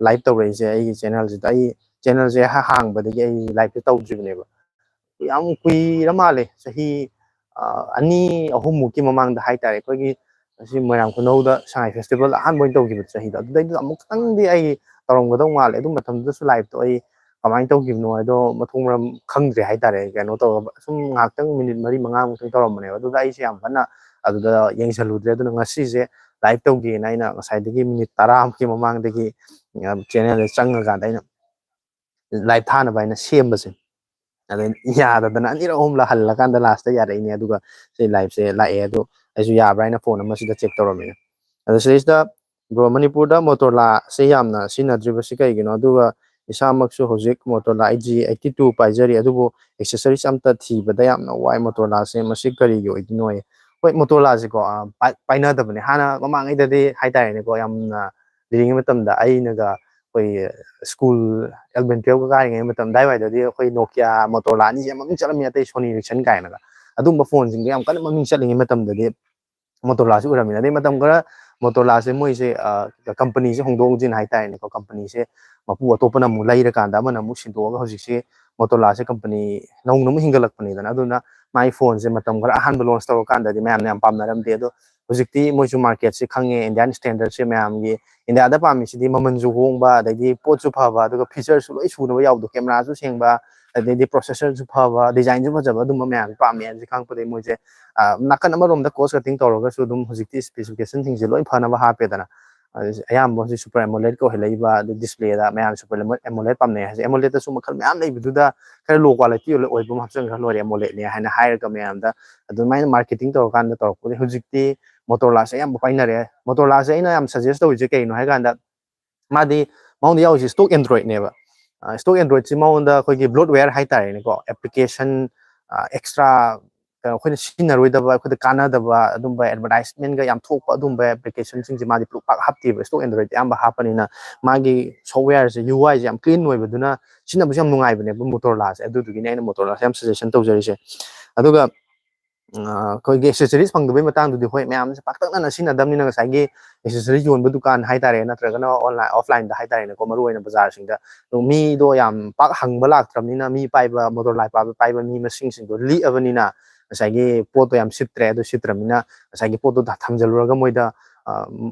ꯂꯥꯏꯚ ꯇꯧꯔꯛꯏꯁꯦ ꯑꯩꯒꯤ ꯆꯦꯅꯦꯜꯁꯤꯗ꯫ ꯑꯩ ꯆꯦꯅꯦꯜꯁꯦ ꯍꯥ-, ꯍꯥꯡꯕꯗꯒꯤ ꯑꯩ ꯂꯥꯏꯚꯁꯦ ꯇꯧꯗ꯭ꯔꯤꯕꯅꯦꯕ꯫ ꯌꯥꯝ ꯀꯨꯏꯔ ꯃꯥꯜꯂꯦ, ꯆꯍꯤ, ꯑ, ꯑꯅꯤ ꯑꯍꯨꯝꯃꯨꯛꯀꯤ ꯃꯃꯥꯡꯗ ꯍꯥꯏꯇꯥꯔꯦ, ꯑꯩꯈꯣꯏꯒꯤ ꯑꯁꯤ ꯃꯣꯏꯔꯥꯡ ꯈꯨꯅꯧꯗ ꯁꯉꯥꯏ ꯐꯦꯁꯇꯤꯚꯦꯜ ꯑꯍꯥꯟꯕ ꯑꯣꯏꯅ ꯇꯧꯈꯤꯕ ꯆꯍꯤꯗꯣ, ꯑꯗꯨꯗꯩꯗꯨꯗ ꯑꯃꯨꯛꯇꯪꯗꯤ ꯑꯩ ꯇꯧꯔꯝꯒꯗꯧ ꯃꯥꯜꯂꯦ꯫ ꯑꯗꯨ ꯃꯇꯝꯗꯨꯗꯁꯨ ꯂꯥꯏꯚꯇꯣ ꯑꯩ ꯀꯃꯥꯏꯅ ꯇꯧꯈꯤꯕꯅꯣ ꯍꯥꯏꯗꯣ ꯃꯊꯣꯡ ꯃꯔꯝ ꯈꯪꯗ꯭ꯔꯦ ꯍꯥꯏꯇꯥꯔꯦ꯫ ꯀꯩꯅꯣ ꯇꯧꯔꯒ ꯁꯨꯝ ꯉꯥꯏꯍꯥꯛꯇꯪ ꯃꯤꯅꯤꯠ ꯃꯔꯤ ꯃꯉꯥꯃꯨꯛꯇꯪ ꯇꯧꯔꯝꯕꯅꯦꯕ꯫ ꯑꯗꯨꯗ ꯑꯩꯁꯦ ꯌꯥꯝ ꯀꯟꯅ ꯑꯗꯨꯗ ꯌꯦꯡꯁꯜꯂꯨꯗ꯭ꯔꯦ꯫ ꯑꯗꯨꯅ ꯉꯁꯤꯁꯦ ꯂꯥꯏꯚ ꯇꯧꯒꯦꯅ ꯑꯩꯅ ꯉꯁꯥꯏꯗꯒꯤ ꯃꯤꯅꯤꯠ ꯇꯔꯥꯃꯨꯛꯀꯤ ꯃꯃꯥꯡꯗꯒꯤ, ꯑ, ꯆꯦꯅꯦꯜꯗ ꯆꯪꯉꯀꯥꯟꯗ ꯑꯩꯅ ꯂꯥꯏꯚ ꯊꯥꯅꯕ ꯍꯥꯏꯅ ꯁꯦꯝꯕꯁꯦ꯫ ꯑꯗ ꯌꯥꯗꯗꯅ ꯑꯅꯤꯔꯛ ꯑꯍꯨꯝꯂꯛ ꯍꯜꯂꯀꯥꯟꯗ ꯂꯥꯁꯇ ꯌꯥꯔꯛꯏꯅꯦ꯫ ꯑꯗꯨꯒ ꯁꯤ ꯂꯥꯏꯚꯁꯦ ꯂꯥꯛꯑꯦ꯫ ꯑꯗꯣ ꯑꯩꯁꯨ ꯌꯥꯕ꯭ꯔꯥ ꯍꯥꯏꯅ ꯐꯣꯟ ꯑꯃꯁꯤꯗ ꯆꯦꯛ ꯇꯧꯔꯝꯃꯤꯅꯦ꯫ ꯑꯗꯣ ꯁꯤꯗꯩꯁꯤꯗ ꯕ꯭ꯔꯣ, ꯃꯅꯤꯄꯨꯔꯗ ꯃꯣꯇꯣꯔꯂꯥ ꯑꯁꯤ ꯌꯥꯝꯅ ꯁꯤꯖꯤꯟꯅꯗ꯭ꯔꯤꯕꯁꯤ ꯀꯩꯒꯤꯅꯣ? ꯑꯗꯨꯒ ꯏꯁꯥꯃꯛꯁꯨ ꯍꯧꯖꯤꯛ ꯃꯣꯇꯣꯔꯂꯥ ꯑꯩꯠ ꯖꯤ ꯑꯩꯠꯇꯤ ꯇꯨ ꯄꯥꯏꯖꯔꯤ, ꯑꯗꯨꯕꯨ ꯑꯦꯛꯁꯦꯁꯔꯤꯁ ꯑꯝꯇ ꯊꯤꯕꯗ ꯌꯥꯝꯅ ꯋꯥꯏ꯫ ꯃꯣꯇꯣꯔꯂꯥꯁꯦ ꯃꯁꯤ ꯀꯔꯤꯒꯤ ꯑꯣꯏꯗꯣꯏꯅꯣ? ꯍꯣꯏ, ꯃꯣꯇꯣꯔꯂꯥꯁꯦꯀꯣ, ꯑ, ꯄꯥꯏ-, ꯄꯥꯏꯅꯗꯕꯅꯦ꯫ ꯍꯥꯟꯅ ꯃꯃꯥꯡꯉꯩꯗꯗꯤ ꯍꯥꯏꯇꯥꯔꯦꯅꯦꯀꯣ, ꯌꯥꯝꯅ ꯂꯤꯔꯤꯉꯩ ꯃꯇꯝꯗ ꯑꯩꯅꯒ ꯑꯩꯈꯣꯏ ꯁ꯭ꯀꯨꯜ ꯑꯦꯂꯚꯦꯟ ꯇꯨꯌꯦꯜꯞꯀ ꯀꯥꯔꯤꯉꯩ ꯃꯇꯝ ꯑꯗꯨꯋꯥꯏꯗꯗꯤ ꯑꯩꯈꯣꯏ ꯅꯣꯀꯤꯌꯥ, ꯃꯣꯇꯣꯔꯂꯥ ꯑꯅꯤꯁꯦ ꯌꯥꯝ ꯃꯃꯤꯡ ꯆꯠꯂꯝꯃꯤ, ꯑꯇꯩ ꯁꯣꯅꯤ ꯏꯔꯤꯛꯁꯟ ꯀꯥꯏꯅꯒ꯫ ꯑꯗꯨꯝꯕ ꯐꯣꯟꯁꯤꯡꯗꯣ ꯌꯥꯝ ꯀꯟꯅ ꯃꯃꯤꯡ ꯆꯠꯂꯤꯉꯩ ꯃꯇꯝꯗꯗꯤ ꯃꯣꯇꯣꯔꯂꯥꯁꯦ ꯎꯔꯝꯃꯤꯅ꯫ ꯑꯗꯩ ꯃꯇꯝ ꯈꯔ ꯃꯣꯇꯣꯔꯂꯥꯁꯦ ꯃꯣꯏꯁꯦ, ꯑ, ꯀꯝꯄꯅꯤꯁꯦ ꯍꯣꯡꯗꯣꯛ ꯍꯣꯡꯖꯤꯟ ꯍꯥꯏꯇꯥꯔꯦꯅꯦꯀꯣ, ꯀꯝꯄꯅꯤꯁꯦ ꯃꯄꯨ ꯑꯇꯣꯞꯄꯅ ꯑꯃꯨꯛ ꯂꯩꯔꯀꯥꯟꯗ ꯑꯃꯅ ꯑꯃꯨꯛ ꯁꯤꯟꯗꯣꯛꯑꯒ ꯍꯧꯖꯤꯛꯁꯦ ꯃꯣꯇꯣꯔꯂꯥꯁꯦ ꯀꯝꯄꯅꯤ ꯅꯧꯅ ꯑꯃꯨꯛ ꯍꯤꯡꯒꯠꯂꯛꯄꯅꯤꯗꯅ꯫ ꯑꯗꯨꯅ ꯃꯥꯏ ꯐꯣꯟꯁꯦ ꯃꯇꯝ ꯈꯔ ꯑꯍꯥꯟꯕ ꯂꯣꯟꯁ ꯇꯧꯔꯀꯥꯟꯗꯗꯤ ꯃꯌꯥꯝꯅ ꯌꯥꯝ ꯄꯥꯝꯅꯔꯝꯗꯦ꯫ ꯑꯗꯣ ꯍꯧꯖꯤꯛꯇꯤ ꯃꯣꯏꯁꯨ ꯃꯥꯔꯀꯦꯠꯁꯦ ꯈꯪꯉꯦ, ꯏꯟꯗꯤꯌꯥꯟ ꯁ꯭ꯇꯦꯟꯗꯔꯠꯁꯦ ꯃꯌꯥꯝꯒꯤ, ꯏꯟꯗꯤꯌꯥꯗ ꯄꯥꯝꯃꯤꯁꯤꯗꯤ ꯃꯃꯜꯁꯨ ꯍꯣꯡꯕ, ꯑꯗꯩꯗꯤ ꯄꯣꯠꯁꯨ ꯐꯕ, ꯑꯗꯨꯒ ꯐꯤꯆꯔꯁꯨ ꯂꯣꯏ ꯁꯨꯅꯕ ꯌꯥꯎꯕꯗꯣ, ꯀꯦꯃꯦꯔꯥꯁꯨ ꯁꯦꯡꯕ, ꯑꯗꯩꯗꯤ ꯄ꯭ꯔꯣꯁꯦꯁꯔꯁꯨ ꯐꯕ, ꯗꯤꯖꯥꯏꯟꯁꯨ ꯐꯖꯕ, ꯑꯗꯨꯝꯕ ꯃꯌꯥꯝꯁꯦ ꯄꯥꯝꯃꯦ ꯍꯥꯏꯕꯁꯦ ꯈꯪꯉꯛꯄꯗꯒꯤ ꯃꯣꯏꯁꯦ, ꯑ, ꯅꯥꯀꯟ ꯑꯃꯔꯣꯝꯗ ꯀꯣꯁ ꯀꯠꯇꯤꯡ ꯇꯧꯔꯒꯁꯨ ꯑꯗꯨꯝ ꯍꯧꯖꯤꯛꯇꯤ ꯁ꯭ꯄꯦꯁꯤꯐꯤꯀꯦꯁꯟꯁꯤꯡꯁꯦ ꯂꯣꯏ ꯐꯅꯕ ꯍꯥꯞꯄꯦꯗꯅ꯫ ꯑꯗꯨ ꯑꯌꯥꯝꯕ ꯍꯧꯖꯤꯛ ꯁꯨꯄꯔ ꯑꯦꯃꯣꯂꯦꯠꯀ ꯑꯣꯏꯍꯜꯂꯛꯏꯕ, ꯑꯗꯨ ꯗꯤꯁꯄ꯭ꯂꯦꯗ ꯃꯌꯥꯝ ꯁꯨꯄꯔ ꯑꯦꯃꯣꯂꯦꯠ ꯄꯥꯝꯅꯩ ꯍꯥꯏꯁꯦ꯫ ꯑꯦꯃꯣꯂꯦꯠꯇꯁꯨ ꯃꯈꯜ ꯃꯌꯥꯝ ꯂꯩꯕꯗꯨꯗ ꯈꯔ ꯂꯣ ꯀ꯭ꯋꯥꯂꯤꯇꯤ ꯑꯣꯏꯕ ꯑꯃ ꯍꯥꯞꯆꯤꯟꯈ꯭ꯔ ꯂꯣꯏꯔꯦ ꯑꯦꯃꯣꯂꯦꯠꯅꯦ ꯍꯥꯏꯅ ꯍꯥꯏꯔꯒ ꯃꯌꯥꯝꯗ꯫ ꯑꯗꯨꯃꯥꯏꯅ ꯃꯥꯔꯀꯦꯇꯤꯡ ꯇꯧꯔꯀꯥꯟꯗ ꯇꯧꯔꯛꯄꯅꯤ꯫ ꯍꯧꯖꯤꯛꯇꯤ ꯃꯣꯇꯣꯔꯣꯂꯥꯁꯦ ꯑꯌꯥꯝꯕ ꯄꯥꯏꯅꯔꯦ꯫ ꯃꯣꯇꯣꯔꯣꯂꯥꯁꯦ ꯑꯩꯅ ꯌꯥꯝ ꯁꯖꯦꯁ ꯇꯧꯔꯤꯁꯦ ꯀꯩꯅꯣ ꯍꯥꯏ ꯀꯥꯟꯗ, ꯃꯥꯗꯤ ꯃꯉꯣꯟꯗ ꯌꯥꯎꯔꯤꯁꯦ ꯁ꯭ꯇꯣꯛ ꯑꯦꯟꯗ꯭ꯔꯣꯏꯗꯅꯦꯕ꯫ ꯁ꯭ꯇꯣꯛ ꯑꯦꯟꯗ꯭ꯔꯣꯏꯗꯁꯤ ꯃꯉꯣꯟꯗ ꯑꯩꯈꯣꯏꯒꯤ ꯕ꯭ꯂꯣꯠꯋꯦꯌꯔ ꯍꯥꯏꯇꯥꯔꯦꯅꯦꯀꯣ, ꯑꯦꯄ꯭ꯂꯤꯀꯦꯁꯟ ꯑꯦꯛꯁꯇ꯭ꯔꯥ ꯑꯩꯈꯣꯏꯅ ꯁꯤꯖꯤꯟꯅꯔꯣꯏꯗꯕ, ꯑꯩꯈꯣꯏꯗ ꯀꯥꯟꯅꯗꯕ ꯑꯗꯨꯝꯕ ꯑꯦꯗꯚꯔꯇꯥꯏꯁꯃꯦꯟꯒ ꯌꯥꯝ ꯊꯣꯛꯄ ꯑꯗꯨꯝꯕ ꯑꯦꯄ꯭ꯂꯤꯀꯦꯁꯟꯁꯤꯡꯁꯦ ꯃꯥꯗꯤ ꯄꯨꯂꯞ ꯄꯥꯛ ꯍꯥꯞꯇꯦꯕ꯫ ꯁ꯭ꯇꯣꯛ ꯑꯦꯟꯗ꯭ꯔꯣꯏꯗ ꯑꯌꯥꯝꯕ ꯍꯥꯞꯄꯅꯤꯅ ꯃꯥꯒꯤ ꯁꯣꯐꯋꯦꯌꯔꯁꯦ, ꯌꯨ ꯑꯥꯏꯁꯦ ꯌꯥꯝ ꯀ꯭ꯂꯤꯟ ꯑꯣꯏꯕꯗꯨꯅ ꯁꯤꯖꯤꯟꯅꯕꯁꯨ ꯌꯥꯝ ꯅꯨꯡꯉꯥꯏꯕꯅꯦꯕ ꯃꯣꯇꯣꯔꯣꯂꯥꯁꯦ꯫ ꯑꯗꯨꯗꯨꯒꯤꯅꯦ ꯑꯩꯅ ꯃꯣꯇꯣꯔꯣꯂꯥꯁꯦ ꯌꯥꯝ ꯁꯖꯦꯁꯟ ꯇꯧꯖꯔꯤꯁꯦ꯫ ꯑꯗꯨꯒ ꯑ, ꯑꯩꯈꯣꯏꯒꯤ ꯑꯦꯛꯁꯦꯁꯔꯤꯁ ꯐꯪꯗꯕꯩ ꯃꯇꯥꯡꯗꯨꯗꯤ ꯍꯣꯏ, ꯃꯌꯥꯝꯁꯦ ꯄꯥꯛꯇꯛꯅꯅ ꯁꯤꯖꯤꯟꯅꯗꯕꯅꯤꯅ ꯉꯁꯥꯏꯒꯤ ꯑꯦꯛꯁꯦꯁꯔꯤꯁ ꯌꯣꯟꯕ ꯗꯨꯀꯥꯟ ꯍꯥꯏꯇꯥꯔꯦ, ꯅꯠꯇ꯭ꯔꯒꯅ ꯑꯣꯟꯂꯥꯏꯟ, ꯑꯣꯐꯂꯥꯏꯟꯗ ꯍꯥꯏꯇꯥꯔꯦꯅꯦꯀꯣ, ꯃꯔꯨ ꯑꯣꯏꯅ ꯕꯖꯥꯔꯁꯤꯡꯗ ꯑꯗꯨꯝ ꯃꯤꯗꯣ ꯌꯥꯝ ꯄꯥꯛ ꯍꯪꯕ ꯂꯥꯛꯇ꯭ꯔꯕꯅꯤꯅ, ꯃꯤ ꯄꯥꯏꯕ, ꯃꯣꯇꯣꯔ ꯂꯥꯏꯠ ꯄꯥꯏꯕ, ꯄꯥꯏꯕ ꯃꯤ ꯃꯁꯤꯡꯁꯤꯡꯗꯣ ꯂꯤꯛꯑꯕꯅꯤꯅ ꯉꯁꯥꯏꯒꯤ ꯄꯣꯠꯇꯣ ꯌꯥꯝ ꯁꯤꯠꯇ꯭ꯔꯦ꯫ ꯑꯗꯨ ꯁꯤꯠꯇ꯭ꯔꯕꯅꯤꯅ ꯉꯁꯥꯏꯒꯤ ꯄꯣꯠꯇꯣ ꯊ-, ꯊꯝꯖꯤꯜꯂꯨꯔꯒ ꯃꯣꯏꯗ, ꯑ,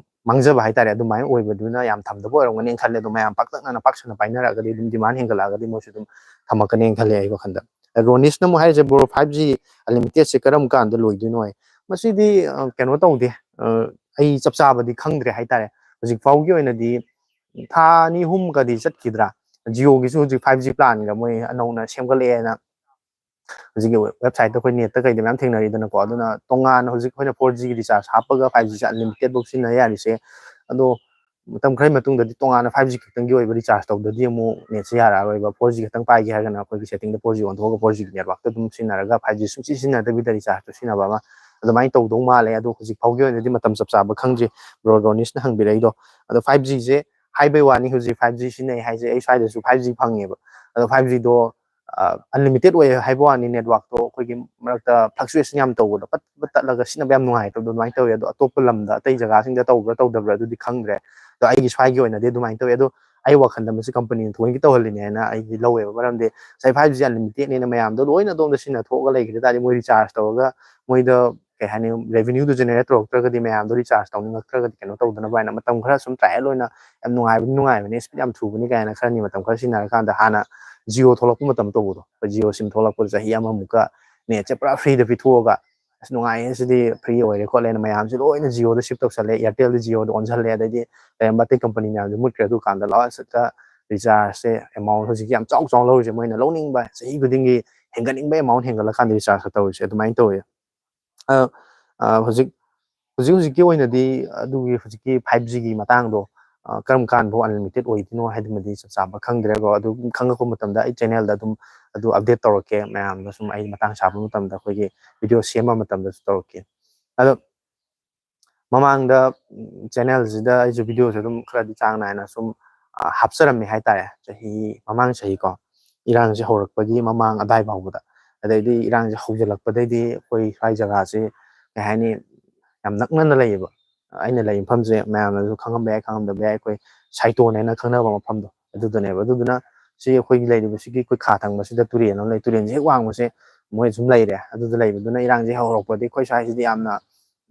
ꯃꯥꯡꯖꯕ ꯍꯥꯏꯇꯥꯔꯦ, ꯑꯗꯨꯃꯥꯏꯅ ꯑꯣꯏꯕꯗꯨꯅ ꯌꯥꯝ ꯊꯝꯗꯕ ꯑꯣꯏꯔꯝꯒꯅꯤꯅ ꯈꯜꯂꯦ꯫ ꯑꯗꯣ ꯃꯌꯥꯝ ꯄꯥꯛꯇꯛꯅꯅ, ꯄꯥꯛ ꯁꯟꯅ ꯄꯥꯏꯅꯔꯛꯑꯒꯗꯤ ꯑꯗꯨꯝ ꯗꯤꯃꯥꯟ ꯍꯦꯟꯒꯠꯂꯛꯑꯒꯗꯤ ꯃꯣꯏꯁꯨ ꯑꯗꯨꯝ ꯊꯝꯃꯛꯀꯅꯤꯅ ꯈꯜꯂꯦ ꯑꯩ ꯋꯥꯈꯜꯗ꯫ ꯔꯣꯅꯤꯁꯅ ꯑꯃꯨꯛ ꯍꯥꯏꯔꯤꯁꯦ, "Bro, five G unlimitedꯁꯦ ꯀꯔꯝ ꯀꯥꯟꯗ ꯂꯣꯏꯗꯣꯏꯅꯣ?" ꯍꯥꯏ꯫ ꯃꯁꯤꯗꯤ, ꯑ, ꯀꯩꯅꯣ ꯇꯧꯗꯦ, ꯑ, ꯑꯩ ꯆꯞ ꯆꯥꯕꯗꯤ ꯈꯪꯗ꯭ꯔꯦ ꯍꯥꯏꯇꯥꯔꯦ꯫ ꯍꯧꯖꯤꯛ ꯐꯥꯎꯒꯤ ꯑꯣꯏꯅꯗꯤ ꯊꯥ ꯑꯅꯤ ꯑꯍꯨꯝꯒꯗꯤ ꯆꯠꯈꯤꯗ꯭ꯔꯥ? Jioꯒꯤꯁꯨ ꯍꯧꯖꯤꯛ five G planꯒ ꯃꯣꯏ ꯑꯅꯧꯅ ꯁꯦꯝꯒꯠꯂꯛꯑꯦꯅ ꯍꯧꯖꯤꯛꯀꯤ ꯋꯦ-, websiteꯇ ꯑꯩꯈꯣꯏ netꯇ ꯀꯩꯗ ꯃꯌꯥꯝ ꯊꯦꯡꯅꯔꯤꯗꯅꯀꯣ꯫ ꯑꯗꯨꯅ ꯇꯣꯉꯥꯟꯅ ꯍꯧꯖꯤꯛ ꯑꯩꯈꯣꯏꯅ four Gꯒꯤ recharge ꯍꯥꯞꯄꯒ five Gꯁꯦ unlimitedꯐꯧ ꯁꯤꯖꯤꯟꯅ ꯌꯥꯔꯤꯁꯦ꯫ ꯑꯗꯣ ꯃꯇꯝ ꯈꯔꯒꯤ ꯃꯇꯨꯡꯗꯗꯤ ꯇꯣꯉꯥꯟꯅ five G ꯈꯛꯇꯪꯒꯤ ꯑꯣꯏꯕ recharge ꯇꯧꯗ꯭ꯔꯗꯤ ꯑꯃꯨꯛ netꯁꯦ ꯌꯥꯔꯛꯑꯔꯣꯏꯕ꯫ Four G ꯈꯛꯇꯪ ꯄꯥꯏꯒꯦ ꯍꯥꯏꯔꯒꯅ ꯑꯩꯈꯣꯏꯒꯤ settingꯗ four G ꯑꯣꯟꯊꯣꯛꯑꯒ four Gꯒꯤ networkꯇ ꯑꯗꯨꯝ ꯁꯤꯖꯤꯟꯅꯔꯒ five G ꯁꯨꯡꯁꯤ ꯁꯤꯖꯤꯟꯅꯗꯕꯤꯗ rechargeꯇꯣ ꯁꯤꯖꯤꯟꯅꯕ ꯑꯃ ꯑꯗꯨꯃꯥꯏꯅ ꯇꯧꯗꯧ ꯃꯥꯜꯂꯦ꯫ ꯑꯗꯣ ꯍꯧꯖꯤꯛ ꯐꯥꯎꯒꯤ ꯑꯣꯏꯅꯗꯤ ꯃꯇꯝ ꯆꯞ ꯆꯥꯕ ꯈꯪꯗ꯭ꯔꯤ꯫ Bro ꯔꯣꯅꯤꯁꯅ ꯍꯪꯕꯤꯔꯛꯏꯗꯣ꯫ ꯑꯗꯣ five Gꯁꯦ ꯍꯥꯏꯕꯩ ꯋꯥꯅꯤ, ꯍꯧꯖꯤꯛ five G ꯁꯤꯖꯤꯟꯅꯩ ꯍꯥꯏꯁꯦ ꯑꯩ ꯁ꯭ꯋꯥꯏꯗꯁꯨ five G ꯐꯪꯉꯦꯕ꯫ ꯑꯗꯣ five Gꯗꯣ, ꯑ, unlimited ꯑꯣꯏ ꯍꯥꯏꯕ ꯋꯥꯅꯤ, networkꯇꯣ ꯑꯩꯈꯣꯏꯒꯤ ꯃꯔꯛꯇ fluctuation ꯌꯥꯝ ꯇꯧꯕꯗꯣ, ꯄꯠ ꯄꯠ ꯇꯠꯂꯒ ꯁꯤꯖꯤꯟꯅꯕ ꯌꯥꯝ ꯅꯨꯡꯉꯥꯏꯇꯕꯗꯣ ꯑꯗꯨꯃꯥꯏꯅ ꯇꯧꯋꯤ꯫ ꯑꯗꯣ ꯑꯇꯣꯞꯄ ꯂꯝꯗ, ꯑꯇꯩ ꯖꯒꯥꯁꯤꯡꯗ ꯇꯧꯕ꯭ꯔꯥ ꯇꯧꯗꯕ꯭ꯔꯥ ꯑꯗꯨꯗꯤ ꯈꯪꯗ꯭ꯔꯦ꯫ ꯑꯗꯣ ꯑꯩꯒꯤ ꯁ꯭ꯋꯥꯏꯒꯤ ꯑꯣꯏꯅꯗꯤ ꯑꯗꯨꯃꯥꯏꯅ ꯇꯧꯋꯤ꯫ ꯑꯗꯣ ꯑꯩ ꯋꯥꯈꯜꯗ ꯃꯁꯤ ꯀꯝꯄꯅꯤꯅ ꯊꯑꯣꯏꯒꯤ ꯇꯧꯍꯜꯂꯤꯅꯦ ꯍꯥꯏꯅ ꯑꯩꯗꯤ ꯂꯧꯋꯦꯕ꯫ ꯃꯔꯝꯗꯤ ꯉꯁꯥꯏ five G unlimitedꯅꯦꯅ ꯃꯌꯥꯝꯗꯣ ꯂꯣꯏꯅ ꯑꯗꯣꯝꯗ ꯁꯤꯖꯤꯟꯅꯊꯣꯛꯑꯒ ꯂꯩꯈ꯭ꯔ ꯇꯥꯔꯗꯤ ꯃꯣꯏ recharge ꯇꯧꯔꯒ ꯃꯣꯏꯗ, ꯀꯩ ꯍꯥꯏꯅꯤ, revenueꯗꯨ generate ꯇꯧꯔꯛꯇ꯭ꯔꯒꯗꯤ, ꯃꯌꯥꯝꯗꯣ recharge ꯇꯧꯅꯤꯡꯉꯛꯇ꯭ꯔꯒꯗꯤ ꯀꯩꯅꯣ ꯇꯧꯗꯅꯕ ꯍꯥꯏꯅ ꯃꯇꯝ ꯈꯔ ꯁꯨꯝ trial ꯑꯣꯏꯅ, "ꯌꯥꯝ ꯅꯨꯡꯉꯥꯏꯕꯅꯤ, ꯅꯨꯡꯉꯥꯏꯕꯅꯤ, speed ꯌꯥꯝ ꯊꯨꯕꯅꯤ" ꯀꯥꯏꯅ ꯈꯔꯅꯤ ꯃꯇꯝ ꯈꯔ ꯁꯤꯖꯤꯟꯅꯔꯀꯥꯟꯗ ꯍꯥꯟꯅ Jio ꯊꯣꯛꯂꯛꯄ ꯃꯇꯝ ꯇꯧꯕꯗꯣ, ꯑꯩꯈꯣꯏ Jio SIM ꯊꯣꯛꯂꯛꯄꯗ ꯆꯍꯤ ꯑꯃꯃꯨꯛꯀ netꯁꯦ ꯄꯨꯔꯥ freeꯗ ꯄꯤꯊꯣꯛꯑꯒ ꯑꯁ, ꯅꯨꯡꯉꯥꯏꯌꯦ, ꯁꯤꯗꯤ free ꯑꯣꯏꯔꯦ ꯈꯣꯠꯂꯦꯅ ꯃꯌꯥꯝꯁꯦ ꯂꯣꯏꯅ Jioꯗ shift ꯇꯧꯁꯜꯂꯦ, Airtelꯗꯤ Jioꯗ ꯑꯣꯟꯁꯜꯂꯦ, ꯑꯗꯩꯗꯤ ꯂꯩꯔꯝꯕ ꯑꯇꯩ company ꯃꯌꯥꯝꯁꯦ ꯃꯨꯠꯈ꯭ꯔꯦ꯫ ꯑꯗꯨ ꯀꯥꯟꯗ ꯂꯥꯁꯇ rechargeꯁꯦ amount ꯍꯧꯖꯤꯛꯀꯤ ꯌꯥꯝ ꯆꯥꯎ ꯆꯥꯎꯅ ꯂꯧꯔꯤꯁꯦ, ꯃꯣꯏꯅ ꯂꯧꯅꯤꯡꯕ ꯆꯍꯤ ꯈꯨꯗꯤꯡꯒꯤ ꯍꯦꯟꯒꯠꯅꯤꯡꯕ amount ꯍꯦꯟꯒꯠꯂꯀꯥꯟꯗ rechargeꯀ ꯇꯧꯔꯤꯁꯦ ꯑꯗꯨꯃꯥꯏꯅ ꯇꯧꯋꯦ꯫ ꯑ, ꯑ, ꯍꯧꯖꯤꯛ, ꯍꯧꯖꯤꯛ ꯍꯧꯖꯤꯛꯀꯤ ꯑꯣꯏꯅꯗꯤ ꯑꯗꯨꯒꯤ ꯍꯧꯖꯤꯛꯀꯤ five Gꯒꯤ ꯃꯇꯥꯡꯗꯣ, ꯑ, ꯀꯔꯝ ꯀꯥꯟꯐꯥꯎ unlimited ꯑꯣꯏꯗꯣꯏꯅꯣ ꯍꯥꯏꯗꯨꯃꯗꯤ ꯆꯞ ꯆꯥꯕ ꯈꯪꯗ꯭ꯔꯦꯀꯣ꯫ ꯑꯗꯨ ꯈꯪꯉꯛꯄ ꯃꯇꯝꯗ ꯑꯩ channelꯗ ꯑꯗꯨꯝ ꯑꯗꯨ update ꯇꯧꯔꯛꯀꯦ꯫ ꯃꯌꯥꯝꯗ ꯁꯨꯝ ꯑꯩ ꯃꯇꯥꯡ ꯆꯥꯕ ꯃꯇꯝꯗ ꯑꯩꯈꯣꯏꯒꯤ video ꯁꯦꯝꯕ ꯃꯇꯝꯗꯁꯨ ꯇꯧꯔꯛꯀꯦ꯫ ꯑꯗꯣ ꯃꯃꯥꯡꯗ, ꯎꯝ, channelꯁꯤꯗ ꯑꯩꯁꯨ videoꯁꯦ ꯑꯗꯨꯝ ꯈꯔꯗꯤ ꯆꯥꯡ ꯅꯥꯏꯅ ꯁꯨꯝ, ꯑ, ꯍꯥꯞꯆꯔꯝꯃꯦ ꯍꯥꯏꯇꯥꯔꯦ꯫ ꯆꯍꯤ, ꯃꯃꯥꯡ ꯆꯍꯤꯀꯣ, ꯏꯔꯥꯡꯁꯦ ꯍꯧꯔꯛꯄꯒꯤ ꯃꯃꯥꯡ ꯑꯗꯥꯏ ꯐꯥꯎꯕꯗ꯫ ꯑꯗꯩꯗꯤ ꯏꯔꯥꯡꯁꯦ ꯍꯧꯖꯤꯜꯂꯛꯄꯗꯩꯗꯤ ꯑꯩꯈꯣꯏ ꯁ꯭ꯋꯥꯏ ꯖꯒꯥꯁꯦ, ꯀꯩ ꯍꯥꯏꯅꯤ, ꯌꯥꯝ ꯅꯛꯅꯅ ꯂꯩꯌꯦꯕ꯫ ꯑꯩꯅ ꯂꯩ ꯃꯐꯝꯁꯦ ꯃꯌꯥꯝꯅꯁꯨ ꯈꯪꯉꯝꯕ ꯌꯥꯏ, ꯈꯪꯉꯝꯗꯕ ꯌꯥꯏ, ꯑꯩꯈꯣꯏ ꯁꯥꯏꯇꯣꯟ ꯍꯥꯏꯅ ꯈꯪꯅꯕ ꯃꯐꯝꯗꯣ ꯑꯗꯨꯗꯅꯦꯕ꯫ ꯑꯗꯨꯗꯨꯅ ꯁꯤ ꯑꯩꯈꯣꯏꯒꯤ ꯂꯩꯔꯤꯕꯁꯤꯒꯤ ꯑꯩꯈꯣꯏ ꯈꯥ ꯊꯪꯕꯁꯤꯗ ꯇꯨꯔꯦꯜ ꯑꯃ ꯂꯩ, ꯇꯨꯔꯦꯜꯁꯦ ꯍꯦꯛ ꯋꯥꯡꯕꯁꯦ ꯃꯣꯏ ꯁꯨꯝ ꯂꯩꯔꯦ꯫ ꯑꯗꯨꯗ ꯂꯩꯕꯗꯨꯅ ꯏꯔꯥꯡꯁꯦ ꯍꯧꯔꯛꯄꯗꯤ ꯑꯩꯈꯣꯏ ꯁ꯭ꯋꯥꯏꯁꯤꯗꯤ ꯌꯥꯝꯅ,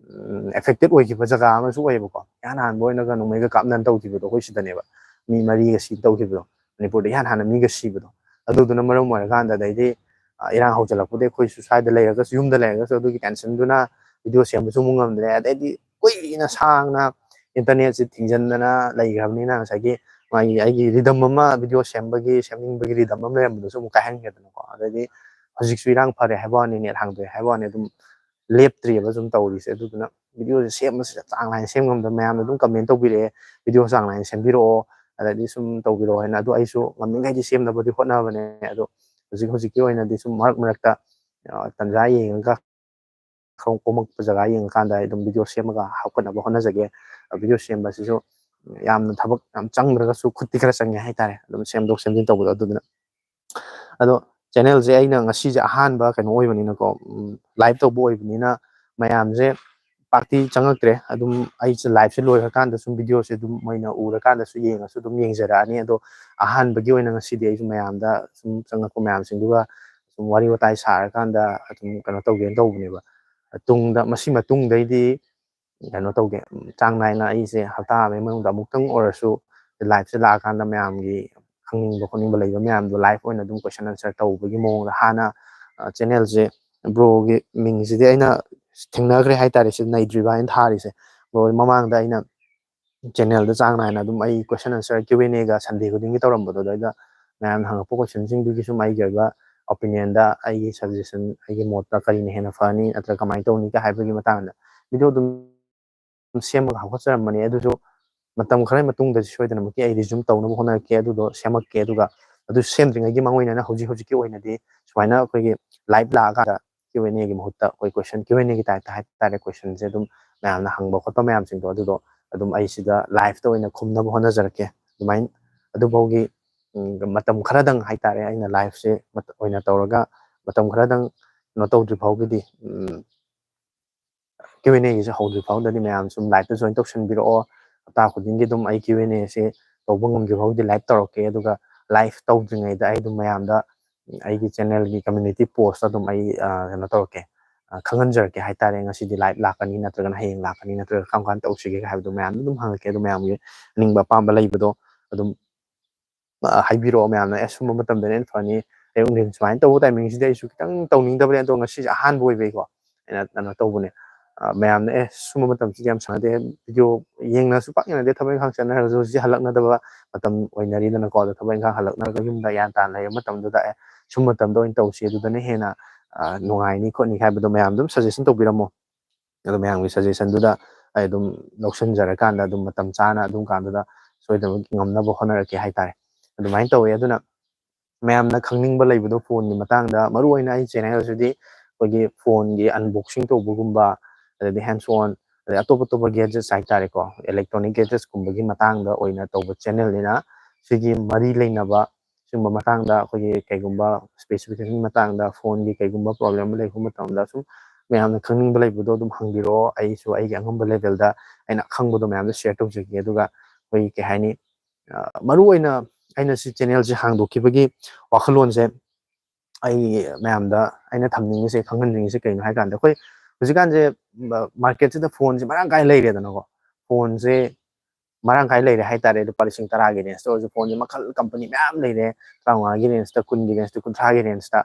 ꯎꯝ, affected ꯑꯣꯏꯈꯤꯕ ꯖꯒꯥ ꯑꯃꯁꯨ ꯑꯣꯏꯌꯦꯕꯀꯣ꯫ ꯏꯍꯥꯟ ꯍꯥꯟꯕ ꯑꯣꯏꯅꯒ ꯅꯣꯡꯃꯩꯒ ꯀꯥꯞꯅꯗꯅ ꯇꯧꯈꯤꯕꯗꯣ ꯑꯩꯈꯣꯏ ꯁꯤꯗꯅꯦꯕ꯫ ꯃꯤ ꯃꯔꯤꯒ ꯁꯤ ꯇꯧꯈꯤꯕꯗꯣ, ꯃꯅꯤꯄꯨꯔꯗ ꯏꯍꯥꯟ ꯍꯥꯟꯅ ꯃꯤꯒ ꯁꯤꯕꯗꯣ꯫ ꯑꯗꯨꯗꯨꯅ ꯃꯔꯝ ꯑꯣꯏꯔꯀꯥꯟꯗ ꯑꯗꯩꯗꯤ, ꯑ, ꯏꯔꯥꯡ ꯍꯧꯖꯤꯜꯂꯛꯄꯗꯒꯤ ꯑꯩꯈꯣꯏꯁꯨ ꯁ꯭ꯋꯥꯏꯗ ꯂꯩꯔꯒꯁꯨ, ꯌꯨꯝꯗ ꯂꯩꯔꯒꯁꯨ ꯑꯗꯨꯒꯤ tensionꯗꯨꯅ video ꯁꯦꯝꯕꯁꯨ ꯑꯃꯨꯛ ꯉꯝꯗ꯭ꯔꯦ꯫ ꯑꯗꯩꯗꯤ ꯀꯨꯏꯅ ꯁꯥꯡꯅ internetꯁꯦ ꯊꯤꯡꯖꯤꯟꯗꯅ ꯂꯩꯈ꯭ꯔꯕꯅꯤꯅ ꯉꯁꯥꯏꯒꯤ ꯃꯥꯒꯤ ꯑꯩꯒꯤ rhythm ꯑꯃ, video ꯁꯦꯝꯕꯒꯤ, ꯁꯦꯝꯅꯤꯡꯕꯒꯤ rhythm ꯑꯃ ꯂꯩꯔꯝꯕꯗꯨꯁꯨ ꯑꯃꯨꯛ ꯀꯥꯏꯍꯟꯈ꯭ꯔꯦꯗꯅꯀꯣ꯫ ꯑꯗꯩꯗꯤ ꯍꯧꯖꯤꯛꯁꯨ ꯏꯔꯥꯡ ꯐꯔꯦ ꯍꯥꯏꯕ ꯋꯥꯅꯤ, net ꯍꯥꯡꯗꯣꯛꯑꯦ ꯍꯥꯏꯕ ꯋꯥꯅꯤ, ꯑꯗꯨꯝ ꯂꯦꯞꯇ꯭ꯔꯤꯑꯕ ꯁꯨꯝ ꯇꯧꯔꯤꯁꯦ꯫ ꯑꯗꯨꯗꯨꯅ videoꯁꯦ ꯁꯦꯝꯕꯁꯤꯗ ꯆꯥꯡ ꯅꯥꯏꯅ ꯁꯦꯝ ꯉꯝꯗꯕ ꯃꯌꯥꯝꯅ ꯑꯗꯨꯝ comment ꯇꯧꯕꯤꯔꯛꯑꯦ, "Video ꯆꯥꯡ ꯅꯥꯏꯅ ꯁꯦꯝꯕꯤꯔꯛꯑꯣ, ꯑꯗꯩꯗꯤ ꯁꯨꯝ ꯇꯧꯕꯤꯔꯛꯑꯣ" ꯍꯥꯏꯅ꯫ ꯑꯗꯣ ꯑꯩꯁꯨ ꯉꯝꯃꯤꯈꯩꯗꯤ ꯁꯦꯝꯅꯕꯗꯤ ꯍꯣꯠꯅꯕꯅꯦ꯫ ꯑꯗꯣ ꯍꯧꯖꯤꯛ ꯍꯧꯖꯤꯛꯀꯤ ꯑꯣꯏꯅꯗꯤ ꯁꯨꯝ ꯃꯔꯛ ꯃꯔꯛꯇ, ꯑ, ꯇꯟꯖꯥ ꯌꯦꯡꯉꯒ ꯈꯔ ꯀꯣꯝꯃꯛꯄ ꯖꯒꯥ ꯌꯦꯡꯉꯀꯥꯟꯗ ꯑꯩ ꯑꯗꯨꯝ video ꯁꯦꯝꯃꯒ ꯍꯥꯞꯀꯠꯅꯕ ꯍꯣꯠꯅꯖꯒꯦ꯫ ꯑ, video ꯁꯦꯝꯕꯁꯤꯁꯨ ꯌꯥꯝꯅ ꯊꯕꯛ ꯌꯥꯝ ꯆꯪꯗ꯭ꯔꯒꯁꯨ ꯈꯨꯠꯇꯤ ꯈꯔ ꯆꯪꯉꯦ ꯍꯥꯏꯇꯥꯔꯦ, ꯑꯗꯨꯝ ꯁꯦꯝꯗꯣꯛ ꯁꯦꯝꯖꯤꯟ ꯇꯧꯕꯗꯣ꯫ ꯑꯗꯨꯗꯨꯅ ꯑꯗꯣ channelꯁꯦ ꯑꯩꯅ ꯉꯁꯤꯁꯦ ꯑꯍꯥꯟꯕ ꯀꯩꯅꯣ ꯑꯣꯏꯕꯅꯤꯅꯀꯣ, ꯎꯝ, live ꯇꯧꯕ ꯑꯣꯏꯕꯅꯤꯅ ꯃꯌꯥꯝꯁꯦ ꯄꯥꯛꯇꯤ ꯆꯪꯉꯛꯇ꯭ꯔꯦ꯫ ꯑꯗꯨꯝ ꯑꯩꯁꯦ liveꯁꯦ ꯂꯣꯏꯈ꯭ꯔꯀꯥꯟꯗ ꯁꯨꯝ videoꯁꯦ ꯑꯗꯨꯝ ꯃꯣꯏꯅ ꯎꯔꯀꯥꯟꯗꯁꯨ ꯌꯦꯡꯉꯁꯨ ꯑꯗꯨꯝ ꯌꯦꯡꯖꯔꯛꯑꯅꯤ꯫ ꯑꯗꯣ ꯑꯍꯥꯟꯕꯒꯤ ꯑꯣꯏꯅ ꯉꯁꯤꯗꯤ ꯑꯩꯁꯨ ꯃꯌꯥꯝꯗ ꯁꯨꯝ ꯆꯪꯉꯛꯄ ꯃꯌꯥꯝꯁꯤꯡꯗꯨꯒ ꯁꯨꯝ ꯋꯥꯔꯤ ꯋꯥꯇꯥꯏ ꯁꯥꯔꯀꯥꯟꯗ ꯑꯗꯨꯝ ꯀꯩꯅꯣ ꯇꯧꯒꯦꯅ ꯇꯧꯕꯅꯦꯕ꯫ ꯇꯨꯡꯗ, ꯃꯁꯤ ꯃꯇꯨꯡꯗꯩꯗꯤ ꯀꯩꯅꯣ ꯇꯧꯒꯦ, ꯎꯝ, ꯆꯥꯡ ꯅꯥꯏꯅ ꯑꯩꯁꯦ ꯍꯞꯇꯥ ꯑꯃꯒꯤ ꯃꯅꯨꯡꯗ ꯑꯃꯨꯛꯇꯪ ꯑꯣꯏꯔꯁꯨ liveꯁꯦ ꯂꯥꯛꯑꯀꯥꯟꯗ ꯃꯌꯥꯝꯒꯤ ꯈꯪꯅꯤꯡꯕ ꯈꯣꯠꯅꯤꯡꯕ ꯂꯩꯕ ꯃꯌꯥꯝꯗꯣ live ꯑꯣꯏꯅ ꯑꯗꯨꯝ question answer ꯇꯧꯕꯒꯤ ꯃꯑꯣꯡꯗ ꯍꯥꯟꯅ, ꯑ, channelꯁꯦ ꯕ꯭ꯔꯣꯒꯤ ꯃꯤꯡꯁꯤꯗꯤ ꯑꯩꯅ ꯊꯦꯡꯅꯈ꯭ꯔꯦ ꯍꯥꯏꯇꯥꯔꯦ, ꯁꯤ ꯅꯩꯗ꯭ꯔꯤꯕ ꯍꯥꯏꯅ ꯊꯥꯔꯤꯁꯦ꯫ ꯕ꯭ꯔꯣ, ꯃꯃꯥꯡꯗ ꯑꯩꯅ ꯆꯦꯅꯦꯜꯗ ꯆꯥꯡ ꯅꯥꯏꯅ ꯑꯗꯨꯝ ꯑꯩ ꯀꯣꯏꯁꯟ ꯑꯟꯁꯔ ꯀ꯭ꯌꯨ ꯑꯦꯟ ꯑꯦꯒ ꯁꯟꯗꯦ ꯈꯨꯗꯤꯡꯒꯤ ꯇꯧꯔꯝꯕꯗꯣ, ꯑꯗꯨꯗ ꯃꯌꯥꯝꯅ ꯍꯪꯉꯛꯄ ꯀꯣꯏꯁꯟꯁꯤꯡꯗꯨꯒꯤ ꯁꯨꯝ ꯑꯩꯒꯤ ꯑꯣꯏꯕ ꯑꯣꯄꯤꯅꯤꯌꯟꯗ, ꯑꯩꯒꯤ ꯁꯖꯦꯁꯟ, ꯑꯩꯒꯤ ꯃꯣꯠꯇ ꯀꯔꯤꯅ ꯍꯦꯟꯅ ꯐꯅꯤ ꯅꯠꯇ꯭ꯔꯒ ꯀꯃꯥꯏꯅ ꯇꯧꯅꯤꯒ ꯍꯥꯏꯕꯒꯤ ꯃꯇꯥꯡꯗ ꯚꯤꯗꯤꯑꯣ ꯑꯗꯨꯝ ꯁꯦꯝꯃꯒ ꯍꯥꯞꯀꯠꯆꯔꯝꯕꯅꯦ꯫ ꯑꯗꯨꯁꯨ ꯃꯇꯝ ꯈꯔꯒꯤ ꯃꯇꯨꯡꯗ ꯁꯣꯏꯗꯅꯃꯛꯀꯤ ꯑꯩ ꯔꯤꯖꯨꯝ ꯇꯧꯅꯕ ꯍꯣꯠꯅꯔꯛꯀꯦ꯫ ꯑꯗꯨꯗꯣ ꯁꯦꯝꯃꯛꯀꯦ꯫ ꯑꯗꯨꯒ ꯑꯗꯨ ꯁꯦꯝꯗ꯭ꯔꯤꯉꯩꯒꯤ ꯃꯥꯡꯑꯣꯏꯅꯅ ꯍꯧꯖꯤꯛ ꯍꯧꯖꯤꯛꯀꯤ ꯑꯣꯏꯅꯗꯤ ꯁꯨꯃꯥꯏꯅ ꯑꯩꯈꯣꯏꯒꯤ ꯂꯥꯏꯚ ꯂꯥꯛꯑꯀꯥꯟꯗ ꯀ꯭ꯌꯨ ꯑꯦꯟ ꯑꯦꯒꯤ ꯃꯍꯨꯠꯇ ꯑꯩꯈꯣꯏ ꯀꯣꯏꯁꯟ, ꯀ꯭ꯌꯨ ꯑꯦꯟ ꯑꯦꯒꯤ ꯇꯥꯏꯞꯇ ꯍꯥꯏꯇꯥꯔꯦ, ꯀꯣꯏꯁꯟꯁꯦ ꯑꯗꯨꯝ ꯃꯌꯥꯝꯅ ꯍꯪꯕ ꯈꯣꯠꯄ ꯃꯌꯥꯝꯁꯤꯡꯗꯣ, ꯑꯗꯨꯗꯣ ꯑꯗꯨꯝ ꯑꯩ ꯁꯤꯗ ꯂꯥꯏꯚꯇ ꯑꯣꯏꯅ ꯈꯨꯝꯅꯕ ꯍꯣꯠꯅꯖꯔꯛꯀꯦ꯫ ꯑꯗꯨꯃꯥꯏꯅ ꯑꯗꯨꯐꯥꯎꯒꯤ ꯎꯝ, ꯃꯇꯝ ꯈꯔꯗꯪ ꯍꯥꯏꯇꯥꯔꯦ, ꯑꯩꯅ ꯂꯥꯏꯚꯁꯦ ꯃꯠ-, ꯑꯣꯏꯅ ꯇꯧꯔꯒ ꯃꯇꯝ ꯈꯔꯗꯪ ꯀꯩꯅꯣ ꯇꯧꯗ꯭ꯔꯤ ꯐꯥꯎꯒꯤꯗꯤ, ꯎꯝ, ꯀ꯭ꯌꯨ ꯑꯦꯟ ꯑꯦꯒꯤꯁꯦ ꯍꯧꯗ꯭ꯔꯤ ꯐꯥꯎꯗꯗꯤ ꯃꯌꯥꯝ ꯁꯨꯝ ꯂꯥꯏꯚꯇ ꯖꯣꯏꯟ ꯇꯧꯁꯟꯕꯤꯔꯛꯑꯣ꯫ ꯍꯞꯇꯥ ꯈꯨꯗꯤꯡꯒꯤ ꯑꯗꯨꯝ ꯑꯩ ꯀ꯭ꯌꯨ ꯑꯦꯟ ꯑꯦꯁꯦ ꯇꯧꯕ ꯉꯝꯗ꯭ꯔꯤ ꯐꯥꯎꯗꯤ ꯂꯥꯏꯚ ꯇꯧꯔꯛꯀꯦ꯫ ꯑꯗꯨꯒ ꯂꯥꯏꯚ ꯇꯧꯗ꯭ꯔꯤꯉꯩꯗ ꯑꯩ ꯑꯗꯨꯝ ꯃꯌꯥꯝꯗ, ꯎꯝ, ꯑꯩꯒꯤ ꯆꯦꯅꯦꯜꯒꯤ ꯀꯝꯃ꯭ꯌꯨꯅꯤꯇꯤ ꯄꯣꯁꯇ ꯑꯗꯨꯝ ꯑꯩ, ꯑ, ꯀꯩꯅꯣ ꯇꯧꯔꯛꯀꯦ, ꯑ, ꯈꯪꯍꯟꯖꯔꯛꯀꯦ ꯍꯥꯏꯇꯥꯔꯦ꯫ ꯉꯁꯤꯗꯤ ꯂꯥꯏꯚ ꯂꯥꯛꯀꯅꯤ ꯅꯠꯇ꯭ꯔꯒꯅ ꯍꯌꯦꯡ ꯂꯥꯛꯀꯅꯤ ꯅꯠꯇ꯭ꯔꯒ ꯀꯔꯝ ꯀꯥꯟꯗ ꯇꯧꯁꯤꯒꯦ ꯍꯥꯏꯕꯗꯣ ꯃꯌꯥꯝꯗ ꯑꯗꯨꯝ ꯍꯪꯉꯛꯀꯦ꯫ ꯑꯗꯨ ꯃꯌꯥꯝꯒꯤ ꯑꯅꯤꯡꯕ ꯑꯄꯥꯝꯕ ꯂꯩꯕꯗꯣ ꯑꯗꯨꯝ ꯑ, ꯍꯥꯏꯕꯤꯔꯛꯑꯣ ꯃꯌꯥꯝꯅ, "ꯑꯦ, ꯁꯨꯝꯕ ꯃꯇꯝꯗꯅ ꯍꯦꯟꯅ ꯐꯅꯤ, ꯑꯌꯨꯛ ꯅꯨꯡꯊꯤꯟ ꯁꯨꯃꯥꯏꯅ ꯇꯧꯕ ꯇꯥꯏꯃꯤꯡꯁꯤꯗꯤ ꯑꯩꯁꯨ ꯈꯤꯇꯪ ꯇꯧꯅꯤꯡꯗꯕꯅꯦ, ꯑꯗꯣ ꯉꯁꯤꯁꯦ ꯑꯍꯥꯟꯕ ꯑꯣꯏꯕꯩꯀꯣ ꯑꯩꯅ ꯀꯩꯅꯣ ꯇꯧꯕꯅꯦ꯫ ꯑ, ꯃꯌꯥꯝꯅ, 'ꯑꯦ, ꯁꯨꯝꯕ ꯃꯇꯝꯁꯤꯗꯤ ꯌꯥꯝ ꯁꯪꯅꯗꯦ, ꯚꯤꯗꯤꯑꯣ ꯌꯦꯡꯅꯁꯨ ꯄꯥꯛ ꯌꯦꯡꯅꯗꯦ, ꯊꯕꯛ ꯏꯪꯈꯥꯡ ꯆꯠꯅꯔꯒꯁꯨ ꯍꯧꯖꯤꯛ ꯍꯜꯂꯛꯅꯗꯕ ꯃꯇꯝ ꯑꯣꯏꯅꯔꯤꯗꯅꯀꯣ꯫ ꯑꯗꯣ ꯊꯕꯛ ꯏꯪꯈꯥꯡ ꯍꯜꯂꯛꯅꯔꯒ ꯌꯨꯝꯗ ꯒ꯭ꯌꯥꯟ ꯇꯥꯅ ꯂꯩꯕ ꯃꯇꯝꯗꯨꯗ, ꯑꯦ, ꯁꯨꯝꯕ ꯃꯇꯝꯗ ꯑꯣꯏꯅ ꯇꯧꯁꯤ, ꯑꯗꯨꯗꯅ ꯍꯦꯟꯅ, ꯑ, ꯅꯨꯡꯉꯥꯏꯅꯤ ꯈꯣꯠꯅꯤ' ꯍꯥꯏꯕꯗꯣ ꯃꯌꯥꯝ ꯑꯗꯨꯝ ꯁꯖꯦꯁꯟ ꯇꯧꯕꯤꯔꯝꯃꯣ꯫ ꯑꯗꯣ ꯃꯌꯥꯝꯒꯤ ꯁꯖꯦꯁꯟꯗꯨꯗ ꯑꯩ ꯑꯗꯨꯝ ꯂꯧꯁꯤꯟꯖꯔꯀꯥꯟꯗ ꯑꯗꯨꯝ ꯃꯇꯝ ꯆꯥꯅ ꯑꯗꯨꯝ ꯀꯥꯟꯗꯨꯗ ꯁꯣꯏꯗꯅꯃꯛꯀꯤ ꯉꯝꯅꯕ ꯍꯣꯠꯅꯔꯛꯀꯦ ꯍꯥꯏꯇꯥꯔꯦ꯫ ꯑꯗꯨꯃꯥꯏꯅ ꯇꯧꯋꯦ꯫ ꯑꯗꯨꯅ ꯃꯌꯥꯝꯅ ꯈꯪꯅꯤꯡꯕ ꯂꯩꯕꯗꯣ ꯐꯣꯟꯒꯤ ꯃꯇꯥꯡꯗ, ꯃꯔꯨꯑꯣꯏꯅ ꯑꯩ ꯆꯦꯅꯦꯜꯁꯤꯗꯤ ꯑꯩꯈꯣꯏꯒꯤ ꯐꯣꯟꯒꯤ ꯑꯟꯕꯣꯛꯁꯤꯡ ꯇꯧꯕꯒꯨꯝꯕ, ꯑꯗꯩꯗꯤ ꯍꯦꯟꯁ ꯑꯣꯟ, ꯑꯗꯩ ꯑꯇꯣꯞ ꯑꯇꯣꯞꯄ ꯒꯦꯖꯦꯠꯁ ꯍꯥꯏꯇꯥꯔꯦꯀꯣ, ꯏꯂꯦꯛꯇ꯭ꯔꯣꯅꯤꯛ ꯒꯦꯖꯦꯠꯁꯀꯨꯝꯕꯒꯤ ꯃꯇꯥꯡꯗ ꯑꯣꯏꯅ ꯇꯧꯕ ꯆꯦꯅꯦꯜꯅꯤꯅ, ꯁꯤꯒꯤ ꯃꯔꯤ ꯂꯩꯅꯕ ꯁꯤꯒꯨꯝꯕ ꯃꯇꯥꯡꯗ, ꯑꯩꯈꯣꯏꯒꯤ ꯀꯩꯒꯨꯝꯕ ꯁ꯭ꯄꯦꯁꯤꯐꯤꯀꯦꯁꯟꯒꯤ ꯃꯇꯥꯡꯗ, ꯐꯣꯟꯒꯤ ꯀꯩꯒꯨꯝꯕ ꯄ꯭ꯔꯣꯕ꯭ꯂꯦꯝ ꯑꯃ ꯂꯩꯔꯛꯄ ꯃꯇꯝꯗ, ꯁꯨꯝ ꯃꯌꯥꯝꯅ ꯈꯪꯅꯤꯡꯕ ꯂꯩꯕꯗꯣ ꯑꯗꯨꯝ ꯍꯪꯕꯤꯔꯛꯑꯣ꯫ ꯑꯩꯁꯨ ꯑꯩꯒꯤ ꯑꯉꯝꯕ ꯂꯦꯚꯦꯜꯗ ꯑꯩꯅ ꯑꯈꯪꯕꯗꯣ ꯃꯌꯥꯝꯗ ꯁꯤꯌꯔ ꯇꯧꯖꯒꯦ꯫ ꯑꯗꯨꯒ ꯑꯩꯈꯣꯏꯒꯤ, ꯀꯩ ꯍꯥꯏꯅꯤ, ꯑ, ꯃꯔꯨꯑꯣꯏꯅ ꯑꯩꯅ ꯁꯤ ꯆꯦꯅꯦꯜꯁꯦ ꯍꯥꯡꯗꯣꯛꯈꯤꯕꯒꯤ ꯋꯥꯈꯜꯂꯣꯟꯁꯦ, ꯑꯩ ꯃꯌꯥꯝꯗ ꯑꯩꯅ ꯊꯝꯅꯤꯡꯉꯤꯁꯦ, ꯈꯪꯍꯟꯅꯤꯡꯉꯤꯁꯦ ꯀꯩꯅꯣ ꯍꯥꯏ ꯀꯥꯟꯗ, ꯑꯩꯈꯣꯏ ꯍꯧꯖꯤꯛꯀꯥꯟꯁꯦ ꯃ-, ꯃꯥꯔꯀꯦꯠꯁꯤꯗ ꯐꯣꯟꯁꯦ ꯃꯔꯥꯡ ꯀꯥꯏꯅ ꯂꯩꯔꯦꯗꯅꯀꯣ꯫ ꯐꯣꯟꯁꯦ ꯃꯔꯥꯡ ꯀꯥꯏꯅ ꯂꯩꯔꯦ ꯍꯥꯏꯇꯥꯔꯦ꯫ ꯂꯨꯄꯥ ꯂꯤꯁꯤꯡ ꯇꯔꯥꯒꯤ ꯔꯦꯟꯖꯇ ꯑꯣꯏꯔꯁꯨ ꯐꯣꯟꯁꯦ ꯃꯈꯜ, ꯀꯝꯄꯅꯤ ꯃꯌꯥꯝ ꯂꯩꯔꯦ, ꯇꯔꯥꯃꯉꯥꯒꯤ ꯔꯦꯟꯖꯇ, ꯀꯨꯟꯒꯤ ꯔꯦꯟꯖꯇ, ꯀꯨꯟꯊ꯭ꯔꯥꯒꯤ ꯔꯦꯟꯖꯇ꯫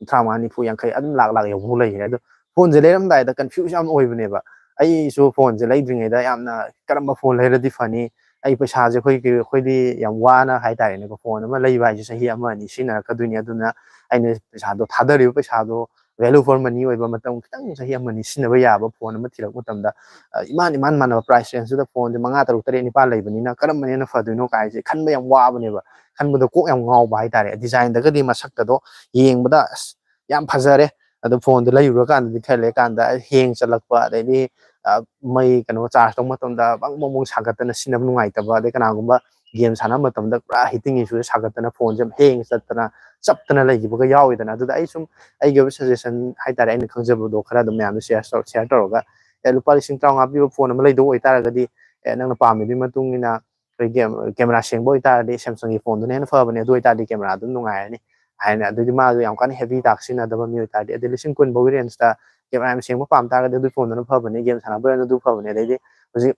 ꯇꯔꯥꯃꯉꯥ, ꯅꯤꯐꯨ, ꯌꯥꯡꯈꯩ, ꯑꯗꯨꯝ ꯂꯥꯛ ꯂꯥꯛ ꯌꯧꯕ ꯂꯩꯈ꯭ꯔꯦ꯫ ꯑꯗꯣ ꯐꯣꯟꯁꯦ ꯂꯩꯔꯝꯗꯥꯏꯗ ꯀꯟꯐ꯭ꯌꯨꯁ ꯌꯥꯝ ꯑꯣꯏꯕꯅꯦꯕ꯫ ꯑꯩꯁꯨ ꯐꯣꯟꯁꯦ ꯂꯩꯗ꯭ꯔꯤꯉꯩꯗ ꯌꯥꯝꯅ ꯀꯔꯝꯕ ꯐꯣꯟ ꯂꯩꯔꯗꯤ ꯐꯅꯤ, ꯑꯩ ꯄꯩꯁꯥꯁꯦ ꯑꯩꯈꯣꯏꯒꯤ, ꯑꯩꯈꯣꯏꯗꯤ ꯌꯥꯝ ꯋꯥꯅ ꯍꯥꯏꯇꯥꯔꯦꯅꯦꯀꯣ, ꯐꯣꯟ ꯑꯃ ꯂꯩꯕ ꯍꯥꯏꯁꯦ ꯆꯍꯤ ꯑꯃ ꯑꯅꯤ ꯁꯤꯖꯤꯟꯅꯔꯛꯀꯗꯣꯏꯅꯤ꯫ ꯑꯗꯨꯅ ꯑꯩꯅ ꯄꯩꯁꯥꯗꯣ, ꯊꯥꯗꯔꯤꯕ ꯄꯩꯁꯥꯗꯣ value for money ꯑꯣꯏꯕ, ꯃꯇꯝ ꯈꯤꯇꯪ ꯆꯍꯤ ꯑꯃ ꯑꯅꯤ ꯁꯤꯖꯤꯟꯅꯕ ꯌꯥꯕ ꯐꯣꯟ ꯑꯃ ꯊꯤꯔꯛꯄ ꯃꯇꯝꯗ, ꯑ, ꯏꯃꯥꯟ ꯏꯃꯥꯟ ꯃꯥꯟꯅꯕ ꯄ꯭ꯔꯥꯏꯁ ꯔꯦꯟꯖꯇꯨꯗ ꯐꯣꯟꯁꯦ ꯃꯉꯥ, ꯇꯔꯨꯛ, ꯇꯔꯦꯠ, ꯅꯤꯄꯥꯜ ꯂꯩꯕꯅꯤꯅ ꯀꯔꯝꯕꯅ ꯍꯦꯟꯅ ꯐꯗꯣꯏꯅꯣ ꯀꯥꯏꯁꯦ ꯈꯟꯕ ꯌꯥꯝ ꯋꯥꯕꯅꯦꯕ꯫ ꯈꯟꯕꯗꯣ ꯀꯣꯛ ꯌꯥꯝ ꯉꯥꯎꯕ ꯍꯥꯏꯇꯥꯔꯦ꯫ ꯗꯤꯖꯥꯏꯟꯗꯒꯗꯤ ꯃꯁꯛꯀꯗꯣ ꯌꯦꯡꯕꯗ ꯑꯁ ꯌꯥꯝ ꯐꯖꯔꯦ꯫ ꯑꯗꯣ ꯐꯣꯟꯗꯣ ꯂꯩꯔꯨꯔꯀꯥꯟꯗꯗꯤ ꯈꯔ ꯂꯩꯔꯀꯥꯟꯗ ꯍꯦꯡ ꯆꯠꯂꯛꯄ, ꯑꯗꯩꯗꯤ, ꯑ, ꯃꯩ ꯀꯩꯅꯣ ꯆꯥꯔꯖ ꯇꯧꯕ ꯃꯇꯝꯗ ꯕꯪ ꯕꯪ ꯕꯪ ꯁꯥꯒꯠꯇꯅ ꯁꯤꯖꯤꯟꯅꯕ ꯅꯨꯡꯉꯥꯏꯇꯕ, ꯑꯗꯩ ꯀꯅꯥꯒꯨꯝꯕ ꯒꯦꯝ ꯁꯥꯟꯅꯕ ꯃꯇꯝꯗ ꯄꯨꯔꯥ ꯍꯤꯇꯤꯡ ꯏꯁꯨꯗ ꯁꯥꯒꯠꯇꯅ ꯐꯣꯟꯁꯦ ꯍꯦꯡ ꯆꯠꯇꯅ ꯆꯞꯇꯅ ꯂꯩꯈꯤꯕꯒ ꯌꯥꯎꯋꯤꯗꯅ꯫ ꯑꯗꯨꯗ ꯑꯩ ꯁꯨꯝ ꯑꯩꯒꯤ ꯑꯣꯏꯕ ꯁꯖꯦꯁꯟ ꯍꯥꯏꯇꯥꯔꯦ, ꯑꯩꯅ ꯈꯪꯖꯕꯗꯣ ꯈꯔ ꯑꯗꯨꯝ ꯃꯌꯥꯝꯗ ꯁꯤꯌꯔ ꯁꯤꯌꯔ ꯇꯧꯔꯒ, ꯑꯦ, ꯂꯨꯄꯥ ꯂꯤꯁꯤꯡ ꯇꯔꯥꯃꯉꯥ ꯄꯤꯕ ꯐꯣꯟ ꯑꯃ ꯂꯩꯗꯧ ꯑꯣꯏꯇꯥꯔꯒꯗꯤ, ꯑꯦ, ꯅꯪꯅ ꯄꯥꯝꯃꯤꯗꯨꯒꯤ ꯃꯇꯨꯡ ꯏꯟꯅ ꯑꯩꯈꯣꯏꯒꯤ ꯀꯦꯃꯦꯔꯥ ꯁꯦꯡꯕ ꯑꯣꯏꯇꯥꯔꯗꯤ ꯁꯦꯝꯁꯪꯒꯤ ꯐꯣꯟꯗꯨꯅ ꯍꯦꯟꯅ ꯐꯕꯅꯦ꯫ ꯑꯗꯨ ꯑꯣꯏꯇꯥꯔꯗꯤ ꯀꯦꯃꯦꯔꯥ ꯑꯗꯨꯝ ꯅꯨꯡꯉꯥꯏꯔꯅꯤ ꯍꯥꯏꯅ꯫ ꯑꯗꯨꯗꯤ ꯃꯥꯗꯣ ꯌꯥꯝ ꯀꯟꯅ ꯍꯦꯚꯤ ꯇꯥꯛ ꯁꯤꯖꯤꯟꯅꯗꯕ ꯃꯤ ꯑꯣꯏꯇꯥꯔꯗꯤ, ꯑꯗꯩ ꯂꯤꯁꯤꯡ ꯀꯨꯟ ꯐꯥꯎꯒꯤ ꯔꯦꯟꯖꯇ ꯀꯦꯃꯦꯔꯥ ꯌꯥꯝ ꯁꯦꯡꯕ ꯄꯥꯝ ꯇꯥꯔꯒꯗꯤ ꯑꯗꯨ ꯐꯣꯟꯗꯨꯅ ꯐꯕꯅꯦ, ꯒꯦꯝ ꯁꯥꯟꯅꯕ ꯑꯣꯏꯔꯅ ꯑꯗꯨ ꯐꯕꯅꯦ꯫ ꯑꯗꯩꯗꯤ ꯍꯧꯖꯤꯛ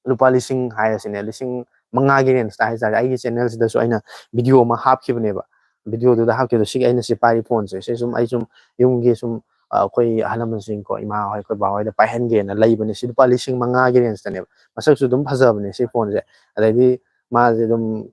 ꯂꯨꯄꯥ ꯂꯤꯁꯤꯡ ꯍꯥꯏꯔꯁꯤꯅꯦ, ꯂꯤꯁꯤꯡ ꯃꯉꯥꯒꯤ ꯔꯦꯟꯖꯇ ꯍꯥꯏꯇꯥꯔꯦ, ꯑꯩꯒꯤ ꯆꯦꯅꯦꯜꯁꯤꯗꯁꯨ ꯑꯩꯅ ꯚꯤꯗꯤꯑꯣ ꯑꯃ ꯍꯥꯞꯈꯤꯕꯅꯦꯕ꯫ ꯚꯤꯗꯤꯑꯣꯗꯨꯗ ꯍꯥꯞꯈꯤꯕꯗꯣ, ꯁꯤꯒꯤ ꯑꯩꯅ ꯁꯤ ꯄꯥꯏꯔꯤ ꯐꯣꯟꯁꯦ, ꯁꯤ ꯁꯨꯝ ꯑꯩ ꯁꯨꯝ ꯌꯨꯝꯒꯤ ꯁꯨꯝ, ꯑ, ꯑꯩꯈꯣꯏ ꯑꯍꯜ ꯂꯃꯟꯁꯤꯡꯀꯣ, ꯏꯃꯥ ꯍꯣꯏ, ꯑꯩꯈꯣꯏ ꯕꯥ ꯍꯣꯏꯗ ꯄꯥꯏꯍꯟꯒꯦꯅ ꯂꯩꯕꯅꯦ꯫ ꯁꯤ ꯂꯨꯄꯥ ꯂꯤꯁꯤꯡ ꯃꯉꯥꯒꯤ ꯔꯦꯟꯖꯇꯅꯦꯕ꯫ ꯃꯁꯛꯁꯨ ꯑꯗꯨꯝ ꯐꯖꯕꯅꯦ ꯁꯤ ꯐꯣꯟꯁꯦ꯫ ꯑꯗꯩꯗꯤ ꯃꯥꯁꯦ ꯑꯗꯨꯝ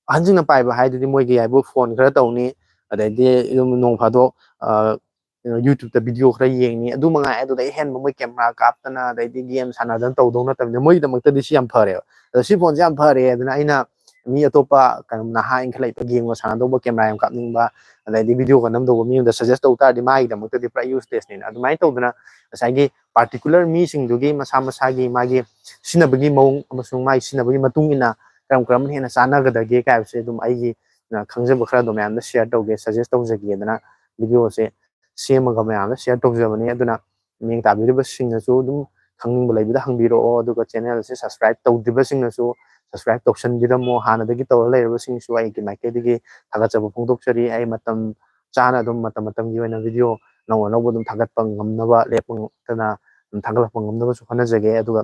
ꯑꯍꯟꯁꯤꯡꯅ ꯄꯥꯏꯕ ꯍꯥꯏꯗꯨꯗꯤ ꯃꯣꯏꯒꯤ ꯍꯥꯏꯕꯨ ꯐꯣꯟ ꯈꯔ ꯇꯧꯅꯤ, ꯑꯗꯩꯗꯤ ꯑꯗꯨꯝ ꯅꯣꯡ ꯐꯥꯗꯣꯛ, ꯑ, ꯀꯩꯅꯣ, YouTube-ꯇ ꯚꯤꯗꯤꯑꯣ ꯈꯔ ꯌꯦꯡꯅꯤ, ꯑꯗꯨ ꯃꯉꯥꯏ꯫ ꯑꯗꯨꯗꯩ ꯍꯦꯟꯕ ꯃꯣꯏ ꯀꯦꯃꯦꯔꯥ ꯀꯥꯞꯇꯅ ꯑꯗꯩꯗꯤ ꯒꯦꯝ ꯁꯥꯟꯅꯗꯅ ꯇꯧꯗꯧ ꯅꯠꯇꯕꯅꯤꯅ ꯃꯣꯏꯒꯤꯗꯃꯛꯇꯗꯤ ꯁꯤ ꯌꯥꯝ ꯐꯔꯦꯕ꯫ ꯑꯗꯣ ꯁꯤ ꯐꯣꯟꯁꯦ ꯌꯥꯝ ꯐꯔꯦ ꯑꯗꯨꯅ ꯑꯩꯅ ꯃꯤ ꯑꯇꯣꯞꯄ, ꯀꯩꯅꯣ, ꯅꯍꯥ ꯏꯟꯈꯠꯂꯛꯏꯕ ꯒꯦꯝꯒ ꯁꯥꯟꯅꯗꯧꯕ, ꯀꯦꯃꯦꯔꯥ ꯌꯥꯝ ꯀꯥꯞꯅꯤꯡꯕ, ꯑꯗꯩꯗꯤ ꯚꯤꯗꯤꯑꯣꯒ ꯅꯝꯗꯧꯕ ꯃꯤꯉꯣꯟꯗ ꯁꯖꯦꯁ ꯇꯧ ꯇꯥꯔꯗꯤ ꯃꯥꯒꯤꯗꯃꯛꯇꯗꯤ ꯄꯨꯔꯥ ꯌꯨꯁꯂꯦꯁꯅꯤꯅ꯫ ꯑꯗꯨꯃꯥꯏꯅ ꯇꯧꯗꯅ ꯉꯁꯥꯏꯒꯤ ꯄꯥꯔꯇꯤꯀꯨꯂꯔ ꯃꯤꯁꯤꯡꯗꯨꯒꯤ ꯃꯁꯥ ꯃꯁꯥꯒꯤ ꯃꯥꯒꯤ ꯁꯤꯖꯤꯟꯅꯕꯒꯤ ꯃꯑꯣꯡ ꯑꯃꯁꯨꯡ ꯃꯥꯒꯤ ꯁꯤꯖꯤꯟꯅꯕꯒꯤ ꯃꯇꯨꯡ ꯏꯟꯅ ꯀꯔꯝ ꯀꯔꯝꯕꯅ ꯍꯦꯟꯅ ꯆꯥꯟꯅꯒꯗꯒꯦ ꯀꯥꯏꯕꯁꯦ ꯑꯗꯨꯝ ꯑꯩꯒꯤ, ꯑ, ꯈꯪꯖꯕ ꯈꯔꯗꯣ ꯃꯌꯥꯝꯗ ꯁꯤꯌꯔ ꯇꯧꯒꯦ, ꯁꯖꯦꯁ ꯇꯧꯖꯒꯦꯗꯅ ꯚꯤꯗꯤꯑꯣꯁꯦ ꯁꯦꯝꯃꯒ ꯃꯌꯥꯝꯗ ꯁꯤꯌꯔ ꯇꯧꯖꯕꯅꯤ꯫ ꯑꯗꯨꯅ ꯃꯤꯠꯌꯦꯡ ꯇꯥꯕꯤꯔꯤꯕꯁꯤꯡꯅꯁꯨ ꯑꯗꯨꯝ ꯈꯪꯅꯤꯡꯕ ꯂꯩꯕꯗ ꯍꯪꯕꯤꯔꯛꯑꯣ, ꯑꯗꯨꯒ ꯆꯦꯅꯦꯜꯁꯦ ꯁꯕꯁꯀ꯭ꯔꯥꯏꯕ ꯇꯧꯗ꯭ꯔꯤꯕꯁꯤꯡꯅꯁꯨ ꯁꯕꯁꯀ꯭ꯔꯥꯏꯕ ꯇꯧꯁꯟꯕꯤꯔꯝꯃꯣ꯫ ꯍꯥꯟꯅꯗꯒꯤ ꯇꯧꯔ ꯂꯩꯔꯕꯁꯤꯡꯁꯨ ꯑꯩꯒꯤ ꯃꯥꯏꯀꯩꯗꯒꯤ ꯊꯥꯒꯠꯆꯕ ꯐꯣꯡꯗꯣꯛꯆꯔꯤ꯫ ꯑꯩ ꯃꯇꯝ ꯆꯥꯅ ꯑꯗꯨꯝ ꯃꯇꯝ ꯃꯇꯝꯒꯤ ꯑꯣꯏꯅ ꯚꯤꯗꯤꯑꯣ ꯑꯅꯧ ꯑꯅꯧꯕ ꯑꯗꯨꯝ ꯊꯥꯒꯠꯄ ꯉꯝꯅꯕ, ꯂꯦꯞꯄ ꯉꯝꯗꯅ ꯑꯗꯨꯝ ꯊꯥꯒꯠꯂꯛꯄ ꯉꯝꯅꯕꯁꯨ ꯍꯣꯠꯅꯖꯒꯦ꯫ ꯑꯗꯨꯒ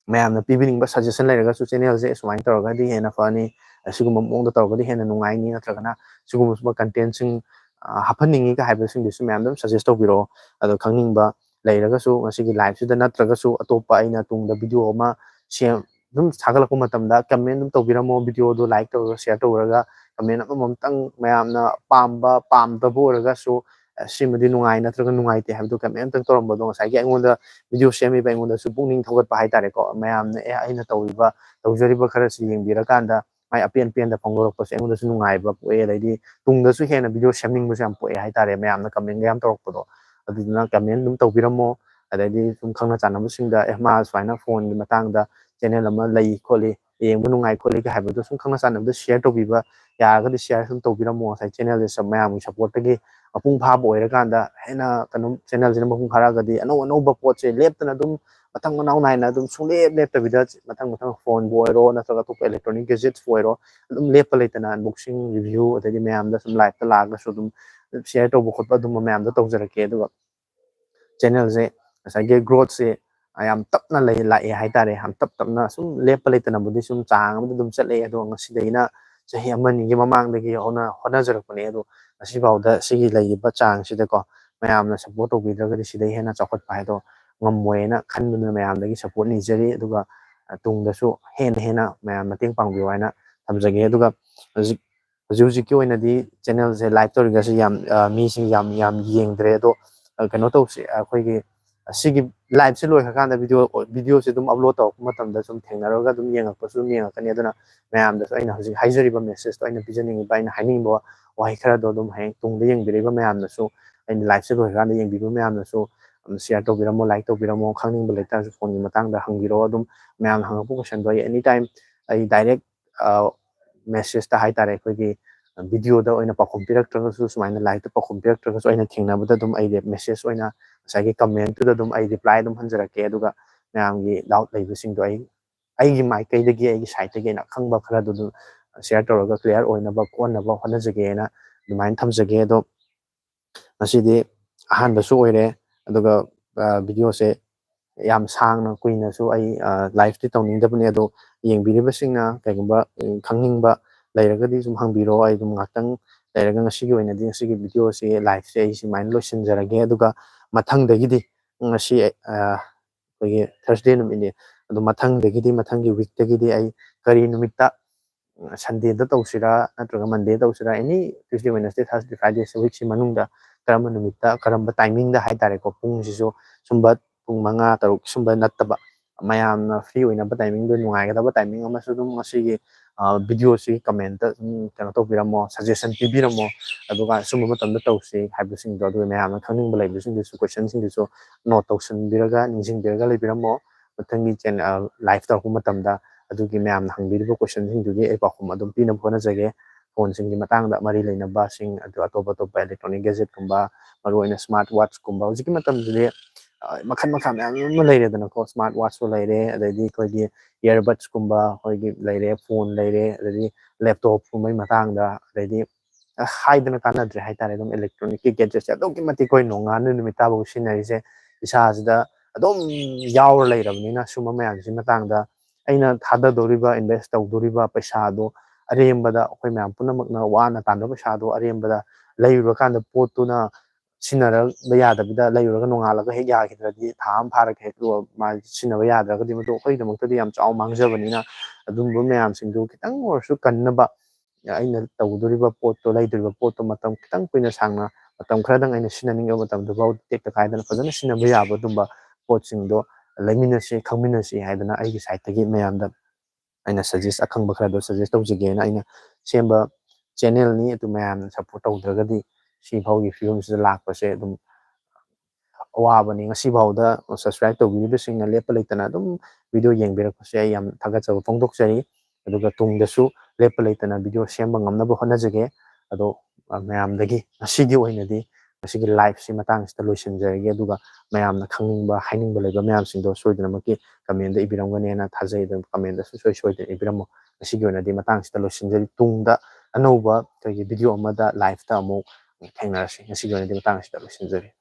ꯃꯌꯥꯝꯅ ꯄꯤꯕꯤꯅꯤꯡꯕ ꯁꯖꯦꯁꯟ ꯂꯩꯔꯒꯁꯨ ꯆꯦꯅꯦꯜꯁꯦ ꯁꯨꯃꯥꯏꯅ ꯇꯧꯔꯒꯗꯤ ꯍꯦꯟꯅ ꯐꯅꯤ, ꯑꯁꯤꯒꯨꯝꯕ ꯃꯑꯣꯡꯗ ꯇꯧꯔꯒꯗꯤ ꯍꯦꯟꯅ ꯅꯨꯡꯉꯥꯏꯅꯤ, ꯅꯠꯇ꯭ꯔꯒꯅ ꯁꯤꯒꯨꯝꯕ ꯀꯟꯇꯦꯟꯁꯤꯡ ꯍꯥꯞꯍꯟꯅꯤꯡꯉꯤꯒ ꯍꯥꯏꯕꯁꯤꯡꯗꯨꯁꯨ ꯃꯌꯥꯝ ꯑꯗꯨꯝ suggest ꯇꯧꯕꯤꯔꯛꯑꯣ꯫ ꯑꯗꯣ ꯈꯪꯅꯤꯡꯕ ꯂꯩꯔꯒꯁꯨ ꯉꯁꯤꯒꯤ live ꯁꯤꯗ ꯅꯠꯇ꯭ꯔꯒꯁꯨ ꯑꯇꯣꯞꯄ ꯑꯩꯅ ꯇꯨꯡꯗ video ꯑꯃ ꯁꯦꯝ ꯑꯗꯨꯝ ꯊꯥꯒꯠꯂꯛꯄ ꯃꯇꯝꯗ comment ꯑꯗꯨꯝ ꯇꯧꯕꯤꯔꯝꯃꯣ꯫ Video ꯗꯣ like ꯇꯧꯔꯒ share ꯇꯧꯔꯒ comment ꯑꯃꯃꯝꯇꯪ ꯃꯌꯥꯝꯅ ꯄꯥꯝꯕ ꯄꯥꯝꯗꯕ ꯑꯣꯏꯔꯒꯁꯨ, "ꯑ, ꯁꯤꯃꯗꯤ ꯅꯨꯡꯉꯥꯏ ꯅꯠꯇ꯭ꯔꯒ ꯅꯨꯡꯉꯥꯏꯇꯦ" ꯍꯥꯏꯕꯗꯣ comment ꯑꯃꯇꯪ ꯇꯧꯔꯝꯕꯗꯣ ꯉꯁꯥꯏꯒꯤ ꯑꯩꯉꯣꯟꯗ video ꯁꯦꯝꯃꯤꯕ ꯑꯩꯉꯣꯟꯗꯁꯨ ꯄꯨꯛꯅꯤꯡ ꯊꯧꯒꯠꯄ ꯍꯥꯏꯇꯥꯔꯦꯀꯣ꯫ ꯃꯌꯥꯝꯅ "ꯑꯦ, ꯑꯩꯅ ꯇꯧꯔꯤꯕ ꯇꯧꯖꯔꯤꯕ ꯈꯔꯁꯤ ꯌꯦꯡꯕꯤꯔꯀꯥꯟꯗ ꯃꯥꯏ ꯑꯄꯦꯟ ꯄꯦꯟꯗ ꯐꯣꯡꯗꯣꯔꯛꯄꯁꯦ ꯑꯩꯉꯣꯟꯗꯁꯨ ꯅꯨꯡꯉꯥꯏꯕ ꯄꯣꯛꯑꯦ", ꯑꯗꯩꯗꯤ ꯇꯨꯡꯗꯁꯨ ꯍꯦꯟꯅ video ꯁꯦꯝꯅꯤꯡꯕꯁꯨ ꯌꯥꯝ ꯄꯣꯛꯑꯦ ꯍꯥꯏꯇꯥꯔꯦ, ꯃꯌꯥꯝꯅ comment ꯒ ꯌꯥꯝ ꯇꯧꯔꯛꯄꯗꯣ꯫ ꯑꯗꯨꯗꯨꯅ comment ꯑꯗꯨꯝ ꯇꯧꯕꯤꯔꯝꯃꯣ꯫ ꯑꯗꯩꯗꯤ ꯁꯨꯝ ꯈꯪꯅ ꯆꯥꯟꯅꯕꯁꯤꯡꯗ, "ꯑꯦ, ꯃꯥ ꯁꯨꯃꯥꯏꯅ phone ꯒꯤ ꯃꯇꯥꯡꯗ channel ꯑꯃ ꯂꯩ ꯈꯣꯠꯂꯤ, ꯌꯦꯡꯕ ꯅꯨꯡꯉꯥꯏ ꯈꯣꯠꯂꯤꯒ" ꯍꯥꯏꯕꯗꯣ ꯁꯨꯝ ꯈꯪꯅ ꯆꯥꯟꯅꯕꯗ share ꯇꯧꯕꯤꯕ ꯌꯥꯔꯒꯗꯤ share ꯁꯨꯝ ꯇꯧꯕꯤꯔꯝꯃꯣ꯫ ꯉꯁꯥꯏ channel ꯁꯦ ꯁꯨꯝ ꯃꯌꯥꯝꯒꯤ support ꯇꯒꯤ ꯃꯄꯨꯡ ꯐꯥꯕ ꯑꯣꯏꯔꯀꯥꯟꯗ ꯍꯦꯟꯅ ꯀꯩꯅꯣ, channel ꯁꯤꯅ ꯃꯄꯨꯡ ꯐꯥꯔꯛꯑꯒꯗꯤ ꯑꯅꯧ ꯑꯅꯧꯕ ꯄꯣꯠꯁꯦ ꯂꯦꯞꯇꯅ ꯑꯗꯨꯝ ꯃꯊꯪ ꯃꯅꯥꯎ ꯅꯥꯏꯅ ꯑꯗꯨꯝ ꯁꯨꯡꯂꯦꯞ ꯂꯦꯞꯇꯕꯤꯗ ꯃꯊꯪ ꯃꯊꯪ phone ꯕꯨ ꯑꯣꯏꯔꯣ ꯅꯠꯇ꯭ꯔꯒ ꯑꯇꯣꯞꯄ electronic gadgets ꯄꯨ ꯑꯣꯏꯔꯣ ꯑꯗꯨꯝ ꯂꯦꯞꯄ ꯂꯩꯇꯅ unboxing, review, ꯑꯗꯩꯗꯤ ꯃꯌꯥꯝꯗ ꯁꯨꯝ live ꯇ ꯂꯥꯛꯑꯒꯁꯨ ꯑꯗꯨꯝ share ꯇꯧꯕ ꯈꯣꯠꯄ ꯑꯗꯨꯝꯕ ꯃꯌꯥꯝꯗꯣ ꯇꯧꯖꯔꯛꯀꯦ꯫ ꯑꯗꯨꯒ channel ꯁꯦ ꯉꯁꯥꯏꯒꯤ growth ꯁꯦ ꯌꯥꯝ ꯇꯞꯅ ꯂꯩ, ꯂꯥꯛꯑꯦ ꯍꯥꯏꯇꯥꯔꯦ꯫ ꯌꯥꯝ ꯇꯞ ꯇꯞꯅ ꯁꯨꯝ ꯂꯦꯞꯄ ꯂꯩꯇꯅꯕꯨꯗꯤ ꯁꯨꯝ ꯆꯥꯡ ꯑꯃꯗ ꯑꯗꯨꯝ ꯆꯠꯂꯛꯑꯦ꯫ ꯑꯗꯣ ꯉꯁꯤꯗꯒꯤꯅ ꯆꯍꯤ ꯑꯃꯅꯤꯒꯤ ꯃꯃꯥꯡꯗꯒꯤ ꯍꯧꯅ ꯍꯣꯠꯅꯖꯔꯛꯄꯅꯦ꯫ ꯑꯗꯣ ꯉꯁꯤꯐꯥꯎꯗ ꯁꯤꯒꯤ ꯂꯩꯔꯤꯕ ꯆꯥꯡꯁꯤꯗꯀꯣ ꯃꯌꯥꯝꯅ support ꯇꯧꯕꯤꯗ꯭ꯔꯒꯗꯤ ꯁꯤꯗꯩ ꯍꯦꯟꯅ ꯆꯥꯎꯈꯠꯄ ꯍꯥꯏꯗꯣ ꯉꯝꯃꯣꯏꯅ ꯈꯟꯕꯗꯨꯅ ꯃꯌꯥꯝꯗꯒꯤ support ꯅꯤꯖꯔꯤ꯫ ꯑꯗꯨꯒ, ꯑ, ꯇꯨꯡꯗꯁꯨ ꯍꯦꯟꯅ ꯍꯦꯟꯅ ꯃꯌꯥꯝ ꯃꯇꯦꯡ ꯄꯥꯡꯕꯤꯌꯨ ꯍꯥꯏꯅ ꯊꯝꯖꯒꯦ꯫ ꯑꯗꯨꯒ ꯍꯧꯖꯤꯛ, ꯍꯧꯖꯤꯛ ꯍꯧꯖꯤꯛꯀꯤ ꯑꯣꯏꯅꯗꯤ channel ꯁꯦ live ꯇꯧꯔꯤꯒꯁꯤ ꯌꯥꯝ, ꯑ, ꯃꯤꯁꯤꯡ ꯌꯥꯝ, ꯌꯥꯝ ꯌꯦꯡꯗ꯭ꯔꯦ꯫ ꯑꯗꯣ, ꯑ, ꯀꯩꯅꯣ ꯇꯧꯁꯦ, ꯑꯩꯈꯣꯏꯒꯤ ꯁꯤꯒꯤ live ꯁꯦ ꯂꯣꯏꯈ꯭ꯔꯀꯥꯟꯗ video, video ꯁꯦ ꯑꯗꯨꯝ upload ꯇꯧꯔꯛꯄ ꯃꯇꯝꯗ ꯁꯨꯝ ꯊꯦꯡꯅꯔꯒ ꯑꯗꯨꯝ ꯌꯦꯡꯉꯛꯄꯁꯨ ꯑꯗꯨꯝ ꯌꯦꯡꯉꯛꯀꯅꯤ꯫ ꯑꯗꯨꯅ ꯃꯌꯥꯝꯗꯁꯨ ꯑꯩꯅ ꯍꯧꯖꯤꯛ ꯍꯥꯏꯖꯔꯤꯕ message ꯇꯣ, ꯑꯩꯅ ꯄꯤꯖꯅꯤꯡꯉꯤꯕ, ꯑꯩꯅ ꯍꯥꯏꯅꯤꯡꯕ ꯋꯥꯍꯩ ꯈꯔꯗꯣ ꯑꯗꯨꯝ ꯍꯌꯦꯡ ꯇꯨꯡꯗ ꯌꯦꯡꯕꯤꯔꯤꯕ ꯃꯌꯥꯝꯅꯁꯨ, ꯑꯩꯅ live ꯁꯦ ꯂꯣꯏꯈ꯭ꯔꯀꯥꯟꯗ ꯌꯦꯡꯕꯤꯕ ꯃꯌꯥꯝꯅꯁꯨ, ꯎꯝ, share ꯇꯧꯕꯤꯔꯝꯃꯣ, like ꯇꯧꯕꯤꯔꯝꯃꯣ, ꯈꯪꯅꯤꯡꯕ ꯂꯩꯇꯥꯔꯁꯨ phone ꯒꯤ ꯃꯇꯥꯡꯗ ꯍꯪꯕꯤꯔꯛꯑꯣ꯫ ꯑꯗꯨꯝ ꯃꯌꯥꯝꯅ ꯍꯪꯉꯛꯄ question ꯗꯣ ꯑꯩ anytime ꯑꯩ direct, ꯑ, message ꯇ ꯍꯥꯏꯇꯥꯔꯦ, ꯑꯩꯈꯣꯏꯒꯤ video ꯗ ꯑꯣꯏꯅ ꯄꯥꯎꯈꯨꯝ ꯄꯤꯔꯛꯇ꯭ꯔꯒꯁꯨ ꯁꯨꯃꯥꯏꯅ live ꯇ ꯄꯥꯎꯈꯨꯝ ꯄꯤꯔꯛꯇ꯭ꯔꯒꯁꯨ ꯑꯩꯅ ꯊꯦꯡꯅꯕꯗ ꯑꯗꯨꯝ ꯑꯩ message ꯑꯣꯏꯅ ꯉꯁꯥꯏꯒꯤ comment ꯇꯨꯗ ꯑꯗꯨꯝ ꯑꯩ reply ꯑꯗꯨꯝ ꯍꯟꯖꯔꯛꯀꯦ꯫ ꯑꯗꯨꯒ ꯃꯌꯥꯝꯒꯤ doubt ꯂꯩꯕꯁꯤꯡꯗꯣ ꯑꯩ, ꯑꯩꯒꯤ ꯃꯥꯏꯀꯩꯗꯒꯤ, ꯑꯩꯒꯤ side ꯇꯒꯤ ꯑꯩꯅ ꯑꯈꯪꯕ ꯈꯔꯗꯨ ꯑꯗꯨꯝ share ꯇꯧꯔꯒ clear ꯑꯣꯏꯅꯕ ꯈꯣꯠꯅꯕ ꯍꯣꯠꯅꯖꯒꯦꯅ ꯑꯗꯨꯃꯥꯏꯅ ꯊꯝꯖꯒꯦ꯫ ꯑꯗꯣ ꯉꯁꯤꯗꯤ ꯑꯍꯥꯟꯕꯁꯨ ꯑꯣꯏꯔꯦ, ꯑꯗꯨꯒ, ꯑ, video ꯁꯦ ꯌꯥꯝ ꯁꯥꯡꯅ ꯀꯨꯏꯅꯁꯨ ꯑꯩ, ꯑ, live ꯇꯤ ꯇꯧꯅꯤꯡꯗꯕꯅꯦ꯫ ꯑꯗꯣ ꯌꯦꯡꯕꯤꯔꯤꯕꯁꯤꯡꯅ ꯀꯩꯒꯨꯝꯕ, ꯎꯝ, ꯈꯪꯅꯤꯡꯕ ꯂꯩꯔꯒꯗꯤ ꯁꯨꯝ ꯍꯪꯕꯤꯔꯛꯑꯣ, ꯑꯩ ꯑꯗꯨꯝ ꯉꯥꯛꯇꯪ ꯂꯩꯔꯒ ꯉꯁꯤꯒꯤ ꯑꯣꯏꯅꯗꯤ ꯉꯁꯤꯒꯤ video ꯁꯤ, live ꯁꯦ ꯑꯩ ꯁꯨꯃꯥꯏꯅ ꯂꯣꯏꯁꯤꯟꯖꯔꯒꯦ꯫ ꯑꯗꯨꯒ ꯃꯊꯪꯗꯒꯤꯗꯤ ꯉꯁꯤ, ꯑ, ꯑꯩꯈꯣꯏꯒꯤ Thursday ꯅꯨꯃꯤꯠꯅꯤ, ꯑꯗꯣ ꯃꯊꯪꯗꯒꯤꯗꯤ, ꯃꯊꯪꯒꯤ week ꯇꯒꯤꯗꯤ ꯑꯩ ꯀꯔꯤ ꯅꯨꯃꯤꯠꯇ, ꯎꯝ, Sunday ꯗ ꯇꯧꯁꯤꯔꯥ ꯅꯠꯇ꯭ꯔꯒ Monday ꯗ ꯇꯧꯁꯤꯔꯥ, any Tuesday, Wednesday, Thursday, Friday ꯁꯤ, week ꯁꯤ ꯃꯅꯨꯡꯗ ꯀꯔꯝꯕ ꯅꯨꯃꯤꯠꯇ ꯀꯔꯝꯕ timing ꯗ ꯍꯥꯏꯇꯥꯔꯦꯀꯣ, ꯄꯨꯡꯁꯤꯁꯨ ꯁꯨꯝꯕ ꯄꯨꯡ ꯃꯉꯥ, ꯇꯔꯨꯛ ꯁꯨꯝꯕ ꯅꯠꯇꯕ, ꯃꯌꯥꯝꯅ free ꯑꯣꯏꯅꯕ timing ꯗꯣ, ꯅꯨꯡꯉꯥꯏꯒꯗꯕ timing ꯑꯃꯁꯨ ꯑꯗꯨꯝ ꯉꯁꯤꯒꯤ, ꯑ, video ꯁꯤꯒꯤ comment ꯇ ꯑꯗꯨꯝ ꯀꯩꯅꯣ ꯇꯧꯕꯤꯔꯝꯃꯣ, suggestion ꯄꯤꯕꯤꯔꯝꯃꯣ꯫ ꯑꯗꯨꯒ ꯁꯨꯝꯕ ꯃꯇꯝꯗ ꯇꯧꯁꯤ ꯍꯥꯏꯕꯁꯤꯡꯗꯣ, ꯑꯗꯨꯒ ꯃꯌꯥꯝꯅ ꯈꯪꯅꯤꯡꯕ ꯂꯩꯕꯁꯤꯡꯗꯨꯁꯨ, question ꯁꯤꯡꯗꯨꯁꯨ note ꯇꯧꯁꯤꯟꯕꯤꯔꯒ, ꯅꯤꯡꯁꯤꯡꯕꯤꯔꯒ ꯂꯩꯕꯤꯔꯝꯃꯣ꯫ ꯃꯊꯪꯒꯤ ꯆꯦꯟ-, ꯑ, live ꯇꯧꯔꯛꯄ ꯃꯇꯝꯗ ꯑꯗꯨꯒꯤ ꯃꯌꯥꯝꯅ ꯍꯪꯕꯤꯔꯤꯕ question ꯁꯤꯡꯗꯨꯒꯤ ꯑꯩ ꯄꯥꯎꯈꯨꯝ ꯑꯗꯨꯝ ꯄꯤꯅꯕ ꯍꯣꯠꯅꯖꯒꯦ꯫ Phone ꯁꯤꯡꯒꯤ ꯃꯇꯥꯡꯗ ꯃꯔꯤ ꯂꯩꯅꯕꯁꯤꯡ, ꯑꯗꯨ ꯑꯇꯣꯞ ꯑꯇꯣꯞꯄ electronic gadget ꯀꯨꯝꯕ, ꯃꯔꯨꯑꯣꯏꯅ smart watch ꯀꯨꯝꯕ, ꯍꯧꯖꯤꯛꯀꯤ ꯃꯇꯝꯗꯗꯤ, ꯑ, ꯃꯈꯜ ꯃꯈꯥ ꯃꯌꯥꯝ ꯑꯃ ꯂꯩꯔꯦꯗꯅꯀꯣ꯫ Smart watch ꯁꯨ ꯂꯩꯔꯦ, ꯑꯗꯩꯗꯤ ꯑꯩꯈꯣꯏꯒꯤ earbuds ꯀꯨꯝꯕ, ꯑꯩꯈꯣꯏꯒꯤ ꯂꯩꯔꯦ, phone ꯂꯩꯔꯦ, ꯑꯗꯩꯗꯤ laptop ꯀꯨꯝꯕꯒꯤ ꯃꯇꯥꯡꯗ, ꯑꯗꯩꯗꯤ, ꯑ, ꯍꯥꯏꯗꯅ ꯀꯥꯟꯅꯗ꯭ꯔꯦ ꯍꯥꯏꯇꯥꯔꯦ꯫ ꯑꯗꯨꯝ electronic ꯀꯤ gadget ꯁꯦ ꯑꯗꯨꯛꯀꯤ ꯃꯇꯤꯛ ꯑꯩꯈꯣꯏ ꯅꯣꯡꯉꯥꯟꯕ ꯅꯨꯃꯤꯠ ꯇꯥꯕꯧ ꯁꯤꯖꯤꯟꯅꯔꯤꯁꯦ, ꯏꯁꯥꯁꯤꯗ ꯑꯗꯨꯝ ꯌꯥꯎꯔ ꯂꯩꯔꯕꯅꯤꯅ, ꯁꯨꯝꯕ ꯃꯌꯥꯝꯁꯤꯒꯤ ꯃꯇꯥꯡꯗ ꯑꯩꯅ ꯊꯥꯗꯗꯧꯔꯤꯕ, invest ꯇꯧꯗꯧꯔꯤꯕ ꯄꯩꯁꯥꯗꯣ ꯑꯔꯦꯝꯕꯗ, ꯑꯩꯈꯣꯏ ꯃꯌꯥꯝ ꯄꯨꯝꯅꯃꯛꯅ ꯋꯥꯅ ꯇꯥꯟꯕ ꯄꯩꯁꯥꯗꯣ ꯑꯔꯦꯝꯕꯗ ꯂꯩꯔꯨꯔꯀꯥꯟꯗ, ꯄꯣꯠꯇꯨꯅ ꯁꯤꯖꯤꯟꯅꯔꯕ ꯌꯥꯗꯕꯤꯗ ꯂꯩꯔꯨꯔꯒ ꯅꯣꯡꯉꯥꯜꯂꯒ ꯍꯦꯛ ꯌꯥꯈꯤꯗ꯭ꯔꯗꯤ, ꯊꯥ ꯑꯃ ꯐꯥꯔꯒ ꯍꯦꯛ ꯂꯣ-, ꯃꯥ ꯁꯤꯖꯤꯟꯅꯕ ꯌꯥꯗ꯭ꯔꯒꯗꯤ, ꯃꯗꯨ ꯑꯩꯈꯣꯏꯒꯤꯗꯃꯛꯇꯗꯤ ꯌꯥꯝ ꯆꯥꯎ ꯃꯥꯡꯖꯕꯅꯤꯅ, ꯑꯗꯨꯝꯕ ꯃꯌꯥꯝꯁꯤꯡꯗꯨ ꯈꯤꯇꯪ ꯑꯣꯏꯔꯁꯨ ꯀꯟꯅꯕ, ꯑꯩꯅ ꯇꯧꯗꯣꯔꯤꯕ ꯄꯣꯠꯇꯣ, ꯂꯩꯗꯣꯔꯤꯕ ꯄꯣꯠꯇꯣ ꯃꯇꯝ ꯈꯤꯇꯪ ꯀꯨꯏꯅ ꯁꯥꯡꯅ, ꯃꯇꯝ ꯈꯔꯗꯪ ꯑꯩꯅ ꯁꯤꯖꯤꯟꯅꯅꯤꯡꯉꯕ ꯃꯇꯝꯗꯨꯐꯥꯎ ꯇꯦꯛꯇ ꯀꯥꯏꯗꯅ ꯐꯖꯅ ꯁꯤꯖꯤꯟꯅꯕ ꯌꯥꯕ ꯑꯗꯨꯝꯕ ꯄꯣꯠꯁꯤꯡꯗꯣ ꯂꯩꯃꯤꯟꯅꯁꯤ, ꯈꯪꯃꯤꯟꯅꯁꯤ ꯍꯥꯏꯗꯅ ꯑꯩꯒꯤ side ꯇꯒꯤ ꯃꯌꯥꯝꯗ ꯑꯩꯅ suggest, ꯑꯈꯪꯕ ꯈꯔꯗꯣ suggest ꯇꯧꯖꯒꯦꯅ ꯑꯩꯅ ꯁꯦꯝꯕ channel ꯅꯤ꯫ ꯑꯗꯨ ꯃꯌꯥꯝꯅ support ꯇꯧꯗ꯭ꯔꯒꯗꯤ ꯁꯤꯐꯥꯎꯒꯤ ꯐꯤꯕꯝꯁꯤꯗ ꯂꯥꯛꯄꯁꯦ ꯑꯗꯨꯝ ꯑꯋꯥꯕꯅꯤ꯫ ꯉꯁꯤꯐꯥꯎꯗ subscribe ꯇꯧꯕꯤꯔꯤꯕꯁꯤꯡꯅ ꯂꯦꯞꯄ ꯂꯩꯇꯅ ꯑꯗꯨꯝ video ꯌꯦꯡꯕꯤꯔꯛꯄꯁꯦ ꯑꯩ ꯌꯥꯝ ꯊꯥꯒꯠꯆꯕ ꯐꯣꯡꯗꯣꯛꯆꯔꯤ꯫ ꯑꯗꯨꯒ ꯇꯨꯡꯗꯁꯨ ꯂꯦꯞꯄ ꯂꯩꯇꯅ video ꯁꯦꯝꯕ ꯉꯝꯅꯕ ꯍꯣꯠꯅꯖꯒꯦ꯫ ꯑꯗꯣ, ꯑ, ꯃꯌꯥꯝꯗꯒꯤ ꯉꯁꯤꯒꯤ ꯑꯣꯏꯅꯗꯤ ꯉꯁꯤꯒꯤ live ꯁꯤ ꯃꯇꯥꯡꯁꯤꯗ ꯂꯣꯏꯁꯤꯟꯖꯔꯒꯦ꯫ ꯑꯗꯨꯒ ꯃꯌꯥꯝꯅ ꯈꯪꯅꯤꯡꯕ, ꯍꯥꯏꯅꯤꯡꯕ ꯂꯩꯕ ꯃꯌꯥꯝꯁꯤꯡꯗꯣ ꯁꯣꯏꯗꯅꯃꯛꯀꯤ comment ꯗ ꯏꯕꯤꯔꯝꯒꯅꯦꯅ ꯊꯥꯖꯩ꯫ ꯑꯗꯨꯝ comment ꯗꯁꯨ ꯁꯣꯏ ꯁꯣꯏꯗꯅ ꯏꯕꯤꯔꯝꯃꯣ꯫ ꯉꯁꯤꯒꯤ ꯑꯣꯏꯅꯗꯤ ꯃꯇꯥꯡꯁꯤꯗ ꯂꯣꯏꯁꯤꯟꯖꯔꯤ꯫ ꯇꯨꯡꯗ ꯑꯅꯧꯕ ꯑꯩꯈꯣꯏꯒꯤ video ꯑꯃꯗ live ꯇ ꯑꯃꯨꯛ ꯊꯦꯡꯅꯔꯁꯤ꯫ ꯉꯁꯤꯒꯤ ꯑꯣꯏꯅꯗꯤ ꯃꯇꯥꯡ ꯑꯁꯤꯗ ꯂꯣꯏꯁꯤꯟꯖꯔꯤ꯫